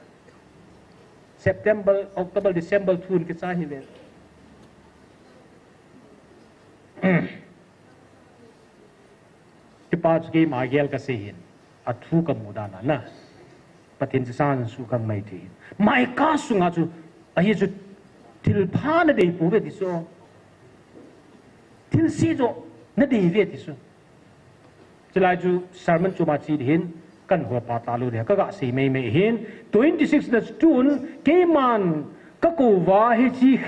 September, October, December thun kichai hi ve. Kipa chu keima gel kasei hin. Athu kamu dan a na. Pathen chu san su kang mai thei hin. Micah sunga chu, ahi chu thilpha nadei pou ve ti chu. Thilse joh nadei uve ti chu. Chulai chu sermon chu ma chi di hin, kan ho pa ta lou di, ka ga sei mei mei hin, twenty six na chun, keiman, ka kou uva hiche,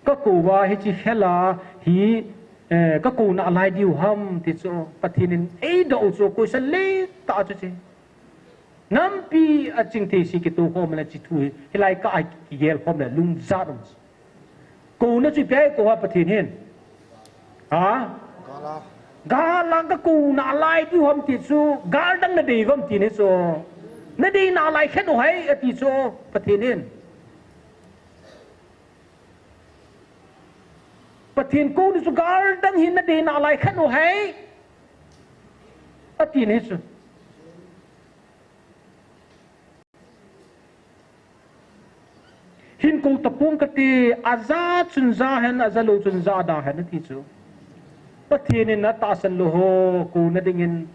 ka kou uva hiche khel a hi, eh, ka kou nalai diu ham ti chu, Pathen in ei doh u chu, question le ta chu che. Nampi a chingthei se kitoh khom le chi thu hi, hilai ka a kigel khom le lungjat um. Kouna chu ipi a kou ha Pathen hin. Ha? Gal a. Gal a ka kou nalai diu ham ti chu, gal dang nadei uvam ti hi chu. Nadei nalai khen u hai ati chu Pathen hin. Pathen kou ni chu gal dang hi nadei nalai khen u hai. Ati hi chu. Hin kou tapong kati, aja chun ja hen, aja lou chun ja da hen ati chu. Pathen in atahsan lou ho, kouna dingin,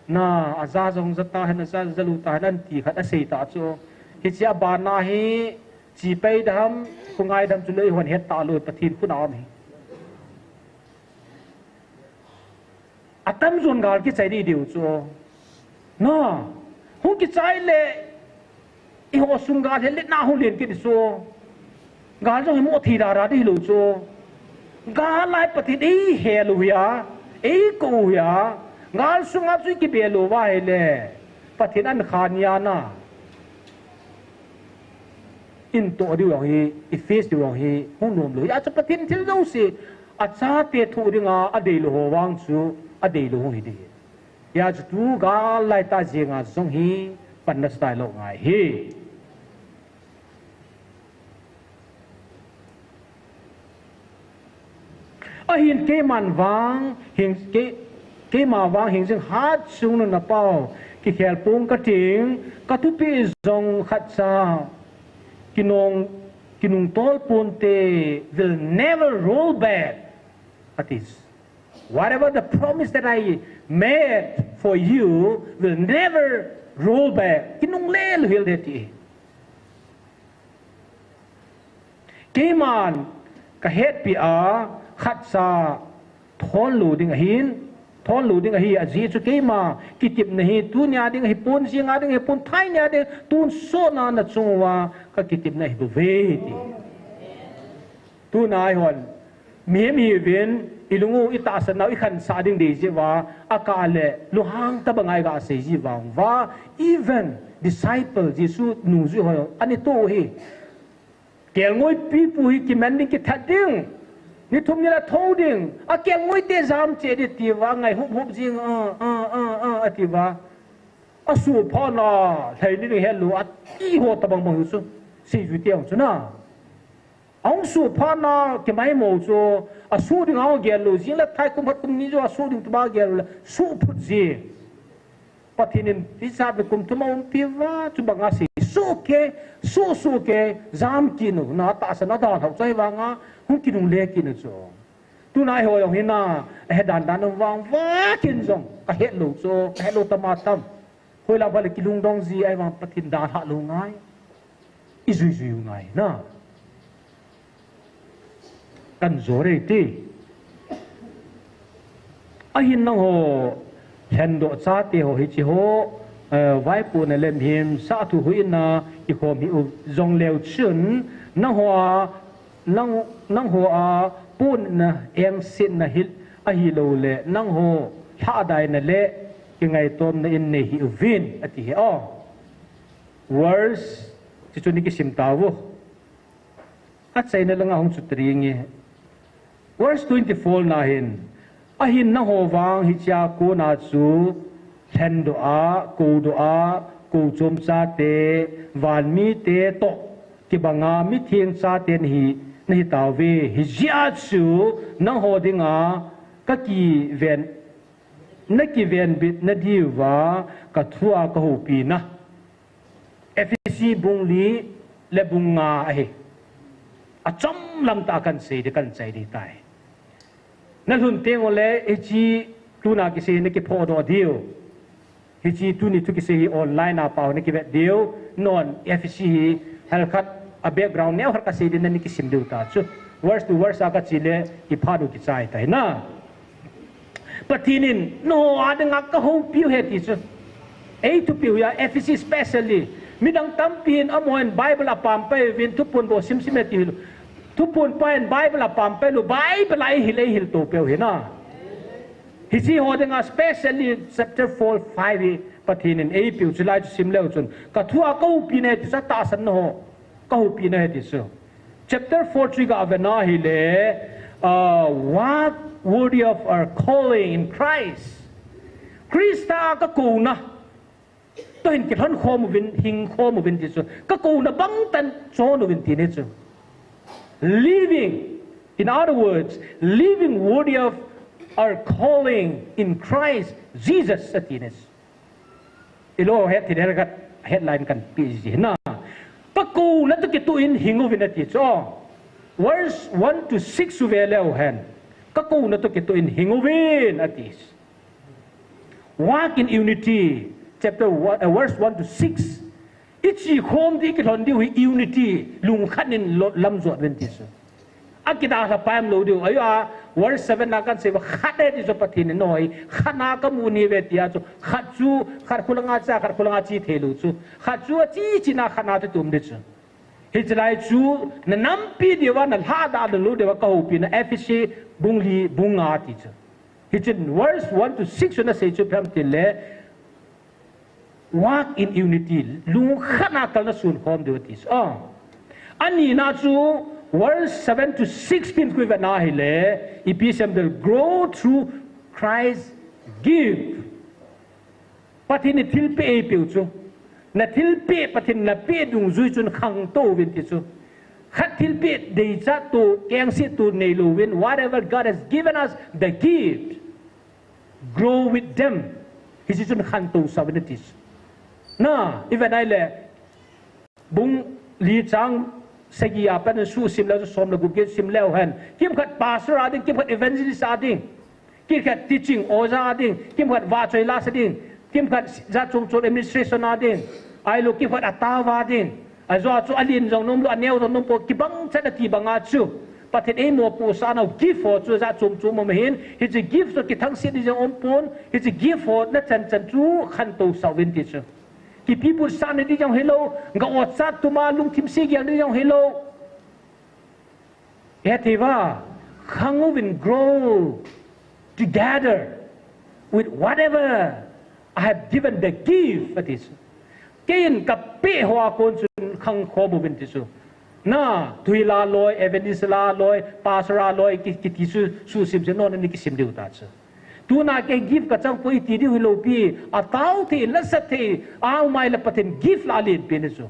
na, aja jong ja ta hen, aja ja lou ta hen, anti khat asei ta chu. Hiche abana hi, chi pai dam, khongai dam chu lei hon het ta lou, Pathen khut a um hi. Atam jon gal kichai di diu chu. Na, hung kichai le, eiho sung gal he le na hung len kit di chu. Gal jong hi mo thei da da di lou chu. Gal lai Pathen ei he lou hia, ei kou hia. Gal sunga chu kibe lou uva hi le. Pathen an kha nia na. In toh diu hi, i face diu hi, hung nom lou. Hia chu Pathen thil jouse, achate thoh dinga, adei lou ho vang chu, adei lou hung hi di. Hia chu tu gal lai ta jenga jong hi, pan na style lou ngai hi. Ahin keiman vang, hing, kei, keima vang hing jing hat sung nu na pau, kikhel pung kating, ka thupi jong khat cha, kinung, kinung tol pun te will never roll back. That is, whatever the promise that I made for you will never roll back. Kinung le lu hil de ti. Keiman, kahetpi a, khatcha thon lou ding ahin, thon lou ding ahi, ajeh chu keima kitepna hi tunia ding ahipon, jinga ding ahipon, thainia ding, tonsot a nachung uva kakitepna ahibouve ti. Tuna eihon mihem ihiuvin, ilung u, itahsan nau ikhansah ding deijeh uva, akah le lunghang tobanga igasei jeh vang uva, even disciple, Jesu nungjui ho, anito u hi. Kelngoi pipu hi kiman ding, kithat ding. Ni thum ni la thou ding. Akelngoi te jam cheh ding tiuva, ngai hup hup jing, a, a, a, a, atiuva. Asoh phat na, lhai ni ding helou, ati ho tobang bang chu. Seijui te hung chu na. Ahung soh phat na, kimaimo chu. Asoh ding ahung gel lou, jing le thai kum khat kum ni chu asoh ding tobang gel lou le, soh phut ji. Pathen in hiche kum thum aumpi uva, chubanga sei soh kei, soh soh kei, jam kit u, na tahsan a dalhau chu ahivanga, hung kinungle kit u chu. Tuna eiho jong hi na, ahe dan dan u vang uva ken jong, kahet lou chu, kahet lou tam a tam. Hoilam phat le kilungdong ji ahivang Pathen dalhah lou ngai. Ijui jui u ngai na. Kan jo rei ti. Ahin nangho lhendoh chate ho hiche ho, eh, vaipohna le mihem sah thu huhhingna kikhom hih u jongleu chun, nangho a, nang, nangho a pohnatna engsetna hi, ahilouleh, nangho lhahdaina le kingaitomna in nei hih uvin, ati hi. Oh. Verse, hichu ni kisim tauvo. Achaina langa hung chu tring e. Verse twenty-four na hin, ahin nangho vang hichea kona chu lhendoh a, koudoh a, kou chom chate, vanmite toh kibanga mitheng chate nahi, nahi tauve. Hijeh a chu nangho dinga kakiven, nakivenbit nadiuva kathua kahoupina. Ephesi bung li le bung nga ahi. Achom lam tah a kan sei ding, kan chai ding tai. Nalhun teng uleh, hiche tuna kisei hi nakiphodoh diu. Hiche tuni thu kisei hi online a pao nakivet diu. Non Ephesi hi helkhat a background neo khat kasei ding, nakisim diu ta chu. Verse to verse a kache le, iphat u kichai tai na. Pathen in, nangho a dinga kahoupiu ahi ti chu. Ei thupiu a, Ephesi specially. Midang tampi hin amahon Bible apampai uvin, Thuphon bou simsim e ti hilou. Thuphon pa hin Bible apampai lou, Bible a eihil, eihil to peu hi na. Hiche ho dinga specially chapter four, five hi Pathen in eipeu chu lai chu sim leu chun. Kathua kahoupina ahi ti chu, tahsanna ho kahoupina ahi ti chu. Chapter four chu iga vet na hile, uh, walk worthy of our calling in Christ. Christa a kakouna toh hin kilhon khom uvin, hing khom uvin ti chu. Kakouna bangtah in chon uvin ti ahi chu. Living, in other words, living worthy of our calling in Christ Jesus, ati ahi chu. Ilou het thei ding khat, headline kanpe ji na. Kakouna toh kitoh in hing uvin ati chu. Verse one to six u ve leu hen. Kakouna toh kitoh in hing uvin ati. Walk in unity. Chapter one, uh, verse one to six. Iche khom diu, ikilhon diu hi unity. Lungkhat in lo-, lam jot uvin ti chu. Akidalha paimlou diu. Ahi a, verse seven na kan sei uva, khat ahi ti chu Pathen in ahi. Khat na kamu nahi uve tia chu. Khat chu, khat khulanga cha, khat khulanga che theilou chu. Khat chu ache che na khat na toh tum ding chu. Hiche lai chu, nanampi diuva, nalhahdah lou diuva kahoupina, Ephesi bung li, bung nga ti chu. Hichun verse one to six chu nasei chu ipi ham tile, walk in unity, lungkhat a kalna sunkhom diu ati chu. Ah. Anina chu verse seven to sixteen khu ivet na hile, ipi sem ding, grow through Christ's gift. Pathen in thilpeh eipeu chu. Nathilpeh, Pathen in napeh dungjui chun khangtou vin ti chu. Khat thilpeh deichat to, kengset to neilou vin, whatever God has given us, the gift, grow with them. Hiche chun khangtou sah uvin ati chu. Na, ivet na hile, bung li chang sagi a pat in susim leu, som le gup gei sim leu hen. Kimkhat pastor a ding, kimkhat evangelist a ding. Kimkhat teaching, oja a ding. Kimkhat vahchoi lasa ding. Kimkhat jat chom chom administration a ding. Ahilou kimkhat atao a ding. Ajeh chu alen jong nom lou, aneo jong nom pou, kibang chat ati banga chu. Pathen eimopohsah nau gift ho chu jat chom chom um ahin, hiche gift chu kithangset ding jong umpon, hiche gift ho nachan chan chu khantousah uvin ti chu. Kipiputsah nading jong hilou, ga-o chat tuma lungthim se gel ding jong hilou. Hethei uva, khang uvin, grow together with whatever I have given the gift, ati chu. Keiin kapeh hoa kon chun khangkhom uvin ti chu. Na, thuhil a loi, evangelist a loi, pastor a loi, ki, kiti chu, suhsim chu, non ani kisim diu ta chu. Tuna kei gift kachang poi iti diu hilou pi, atao thei, nasat thei, aumai le Pathen gift la alen pen chu.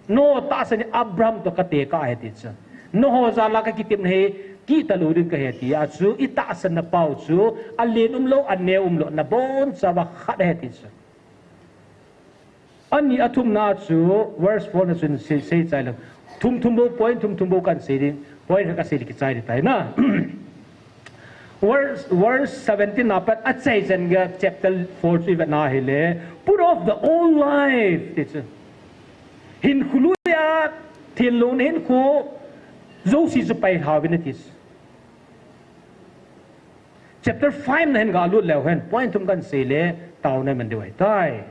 Natahsan hi Abraham toh katekah ahi ti chu. Nangho jal a kakitepna hi, kihta lou ding kahi tia chu, itahsan na pau chu, alen umlou, aneo umlou, nabonchauva khat ahi ti chu. Ani athumna chu, verse four na chun sei, sei chai lou. Thum thum bou, point thum thum bou kan sei ding, point khat kasei le kichai ding tai na. Verse, verse seventeen na pat achai chan gei chapter four chu ivet na hile, put off the old life, ti chu. Hinkho lui a, thil lungna hinkho, jouse chu pailha uvin ati chu. Chapter five na hin galut leu hen, point thum kan sei le, taona man diu ahitai.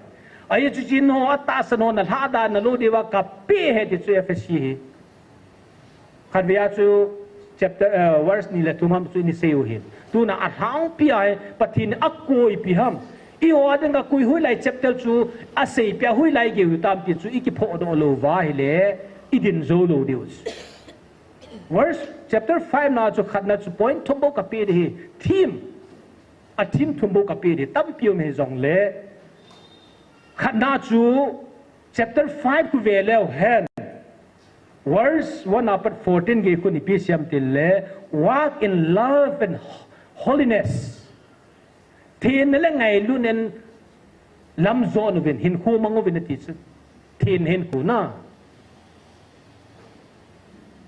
Ajeh chu hiche nangho atahsan ho nalhah da nalou diuva kapeh ahi ti chu Ephesi hi. Khatvei a chu chapter, eh, verse ni le thum ham chu ini sei u hi. Tuna alhangpi a hi Pathen in akoipi ham. Eiho a dinga koi hoilai chapter chu aseipeh a hoilai gei u tam ti chu ikiphohdoh lou uva ahile, idin jou lou diu. Verse, chapter five na chu khatna chu point thum bou kapeh ding ahi. Theme. A theme thum bou kapeh ding ahi. Tampi um hijongle. Khatna chu chapter five khu ve leu hen. Verse one apat fourteen gei khun ipi seiyem tile, walk in love and holiness. Thenna le ngailutnan lam jon uvin, hinkho mang uvin ati chu. Thenna hinkho na.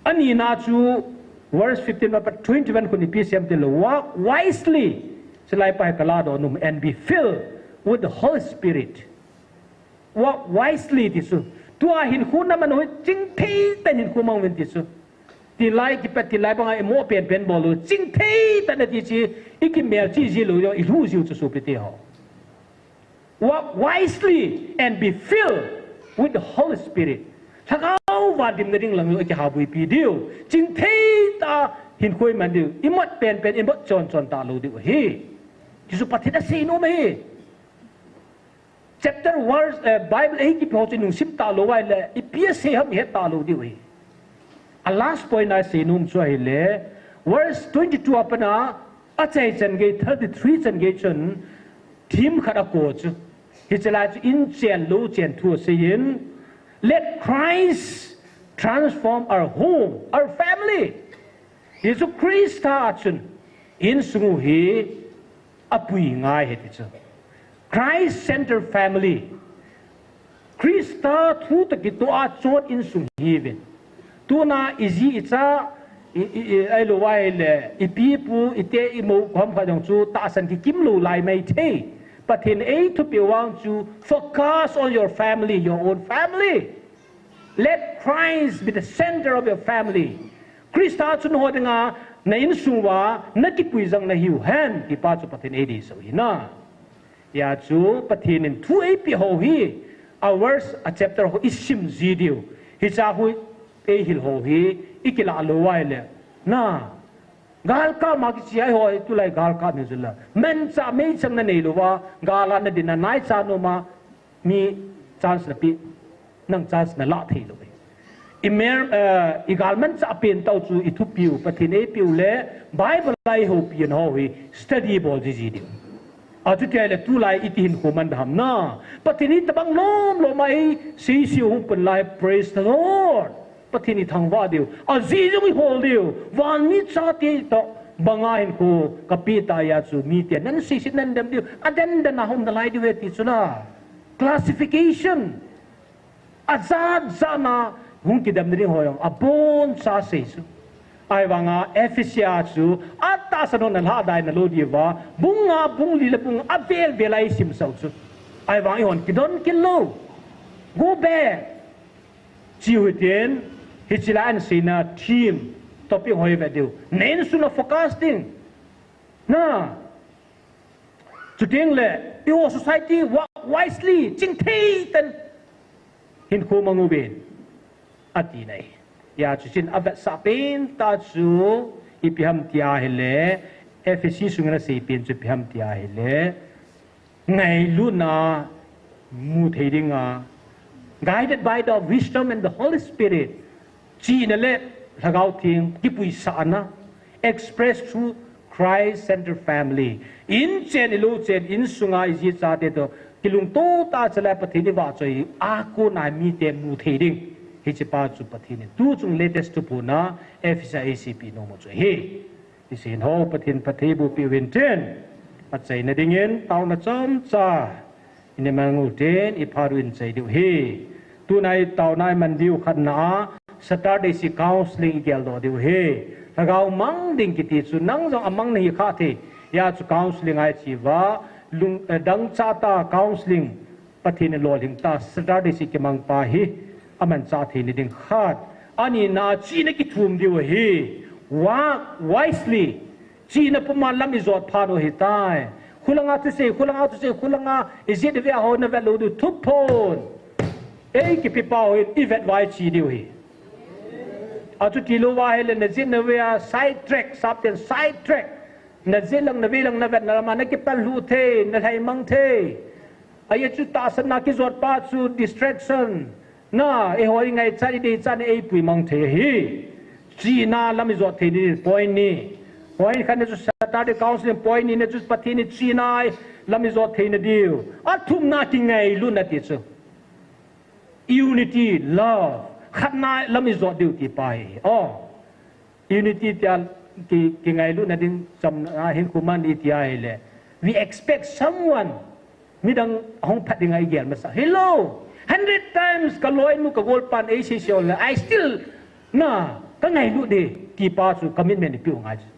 Anina chu verse fifteen apat twenty-one khun ipi seiyem tile, walk wisely. Chulai pa hi kaladoh nom, and be filled with the Holy Spirit. Walk wisely ti chu. Tua hinkho na man u hi chingthei tah in hinkho mang uvin ti chu. Tilai kipat, tilai banga imo penpen bol u. Chingthei tah in ati chu, ikimelchih ji lou, ilhu jiu chu sopi teho. Walk wisely and be filled with the Holy Spirit. Lhagao vangimna ding lang u ikihabuipi diu. Chingthei tah a hinkho iman diu. Imot penpen, imot chon chon talou diu ahi. Ti chu Pathen in asei nom ahi. Chapter verse, eh, Bible eikipe ho chu ilungsim talou uva ahile, ipi asei ham ihet talou diu ahi. A last point a isei nom chu ahile, verse twenty-two a pat a, achai chan gei, thirty-three chan gei chun, theme khat ako chu. Hiche lai chu in chen lou chen thu asei in, let Christ transform our home, our family. Jesu Christa a chun, insung u hi apui ngai ahi ti chu. Christ-centered family. Christa thu toh kitoh a chot insung hiuvin. Tuna iji icha, i, i, i, ahilou ahile, ipi ipu, ite imou khom khat jong chu tahsan kikim lou lai maithei. Pathen in eithupeh u vang chu, focus on your family, your own family. Let Christ be the center of your family. Christa chu nangho dinga na insung uva na kipui jang nahiu hen, ti pa chu Pathen in eideisah u ahi na. Hijeh chun Pathen in thu eipeh ho hi, a verse, a chapter ho isim ji diu. Hiche a khu eihil ho hi, ikilah lou uva ahile. Na, galkap ma kichai ho hi tulai galkap hi jula. Manchah meichang nanei louva, gal a nadin a naicha nom a, mi chance napeh, nang chance nalah thei lou ahi. I mer, eh, i galmanchah pen tah u chu i thupiu, Pathen eipeu le Bible a ihoupi ho hi study bol jiji diu. Achuti ahile tulai iti hinkho man ding ham na. Pathen itobang lom lom a eisei seiu hung pang lai, praise the Lord. Pathen ithangvah diu. Ajeh jong ihol diu. Van mi chate toh banga hinkho kapeh tai a chu mite nan seiset nan dem diu. Aden den a hung nalai diu ahi ti chu la. Classification. Ajat jat na hung kidem ding ho jong aboncha sei chu. Ahivanga Ephesia chu atahsan ho nalhah dai nalou diuva, bung nga, bung li le bung avel vel a isim sah u chu. Ahivang eihon kidon kit lou. Go back. Chi u hitin, hiche lai a aseina theme. topic ho ivet diu. Na insung a focus ding. Na. Chuteng le, eiho society work wisely, chingthei tah in hinkho mang uvin, ati nai. Hijeh chun avetsah pen tah chu ipi ham tia ahile, Ephesi sunga asei pen chu ipi ham tia ahile, ngailutna mu thei dinga, guided by the wisdom and the Holy Spirit, chihna le Lhagao Theng kipuisahna, expressed through Christ-centered family. In chen, ilou chen, insunga iji ichate toh kilungto tah a chalai Pathen ivahchoi a kona mite mu thei ding. Hiche pa chu Pathen in tuchung latest thuphon a Ephesi a eisei peh nom u chu ahi. Hiche hin ho Pathen phatthei boh peh uvin tin, achaina dingin taona chomcha ina mang u tin, iphat u in chai diu ahi. Tuna itaona iman diu khatna a, Saturday seh counseling igeldoh diu ahi. Lhagao mang ding kiti chu nang jong amang nahi kha thei. Hijeh chun counseling ahi chiuva, lung, eh, dangchah tah counseling, Pathen in lolhing tah Saturday seh kimang pa hi amanchah theina ding khat. Anina chihna kithum diu ahi. Walk wisely. Chihna puma lam ijot phat u ahitai. Khulanga thusei, khulanga thusei, khulanga ijih diu ve a ho navet lou diu thuphon. Ei kipepa hon ivet uva iche diu ahi. Achuti louva ahile najih nave a side track, sapten side track. Najih lang, nave lang, navetna lama nakipal lhu thei, nalhaimang thei. Ajeh chu tahsanna kijot pa chu distraction. Na, eiho ingaichat, ideichat na eipuimang thei ahi. Chihna lam ijot thei ding point ni. Point khatna chu Saturday counseling, point nina chu Pathen in chihna lam ijot theina diu. Athumna kingailutna ti chu. Unity, love. Khatna lam ijot diu ti pa hi. Oh. Unity tia ki, kingailutna ding chamna hinkho man iti ahile, we expect someone, midang ahung phat dinga igel masah. Hello, hundred times kaloinu kagolpan eisei sei le, I still, na, kangailut e, ti pa chu commitment ipi u ngai chu.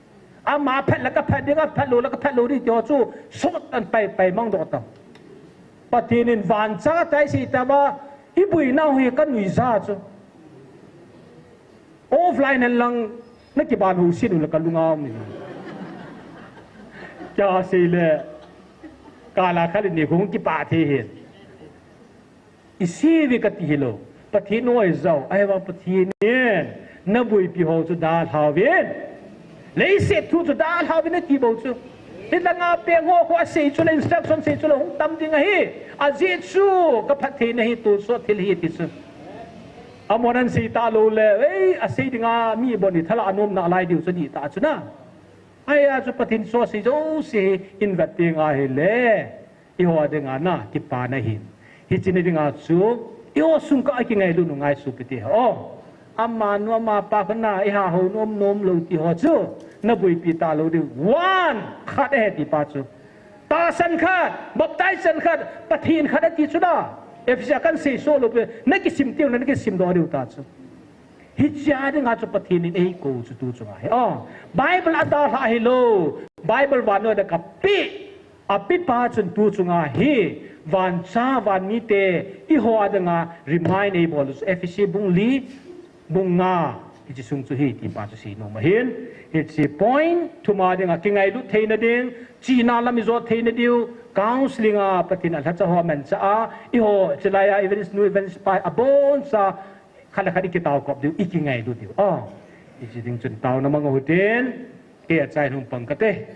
Ama phat le kaphat ding, aphat lou le kaphat lou ding ti ho chu sot an pai, pai mang doh tam. Pathen in vancha tai sei tama, iboinau hi kanuija chu. Offline hen lang nakiban hou sin u le kalunga um ni. Kya sei le, kala khat ni hung kipah thei hin. Isi ve kati hilou. Pathen noi jao, ahivang Pathen in naboipi ho chu dalhauvin. Leiset thu chu dalhauvin ati bou chu. Hilanga peng ho khu asei chu le instruction sei chu le hung tam ding ahi. Ajeh chu kaphattheina hi tolsot thil ahi ti chu. Amahon asei talou le, ei, asei dinga mi bon hi thala anom nalai diu chu dih ta chu na. Ahia chu Pathen chu asei jouse hi invet teng ahile, eiho dinga na kipana ahin. Hiche ni dinga chu, eiho sung kah a kingailut u ngaisuh pite ho. Amanu amapa khu na, eiha hou nom nom lou ti ho chu, naboipi talou diu. One, khat ahi ti pa chu. Tahsan khat, baptize chan khat, Pathen khat ati chu na. Ephesi a kahin seisoh lou pen, nakisim tiu, nakisim doh diu ta chu. Hichea dinga chu Pathen in eikou chu tu chunga hi. Oh, Bible a dalha hilou, Bible vannoi a kapeh, apepa chun tu chunga hi, vancha vanmite, eiho dinga remind eibol chu Ephesi bung li, bung nga, hiche sung chu hi ti pa chu seinom ahin. Hiche point thuma dinga kingailut theina ding, chihna lam ijot theina diu, counseling a Pathen in alhacha ho amanchah a, eiho, chulai a evangelist nu evangelist pa aboncha, khat le khat ikitao kop diu, ikingailut diu. Oh, hiche ding chun taona mang u hitin, kei achai hung pang kate.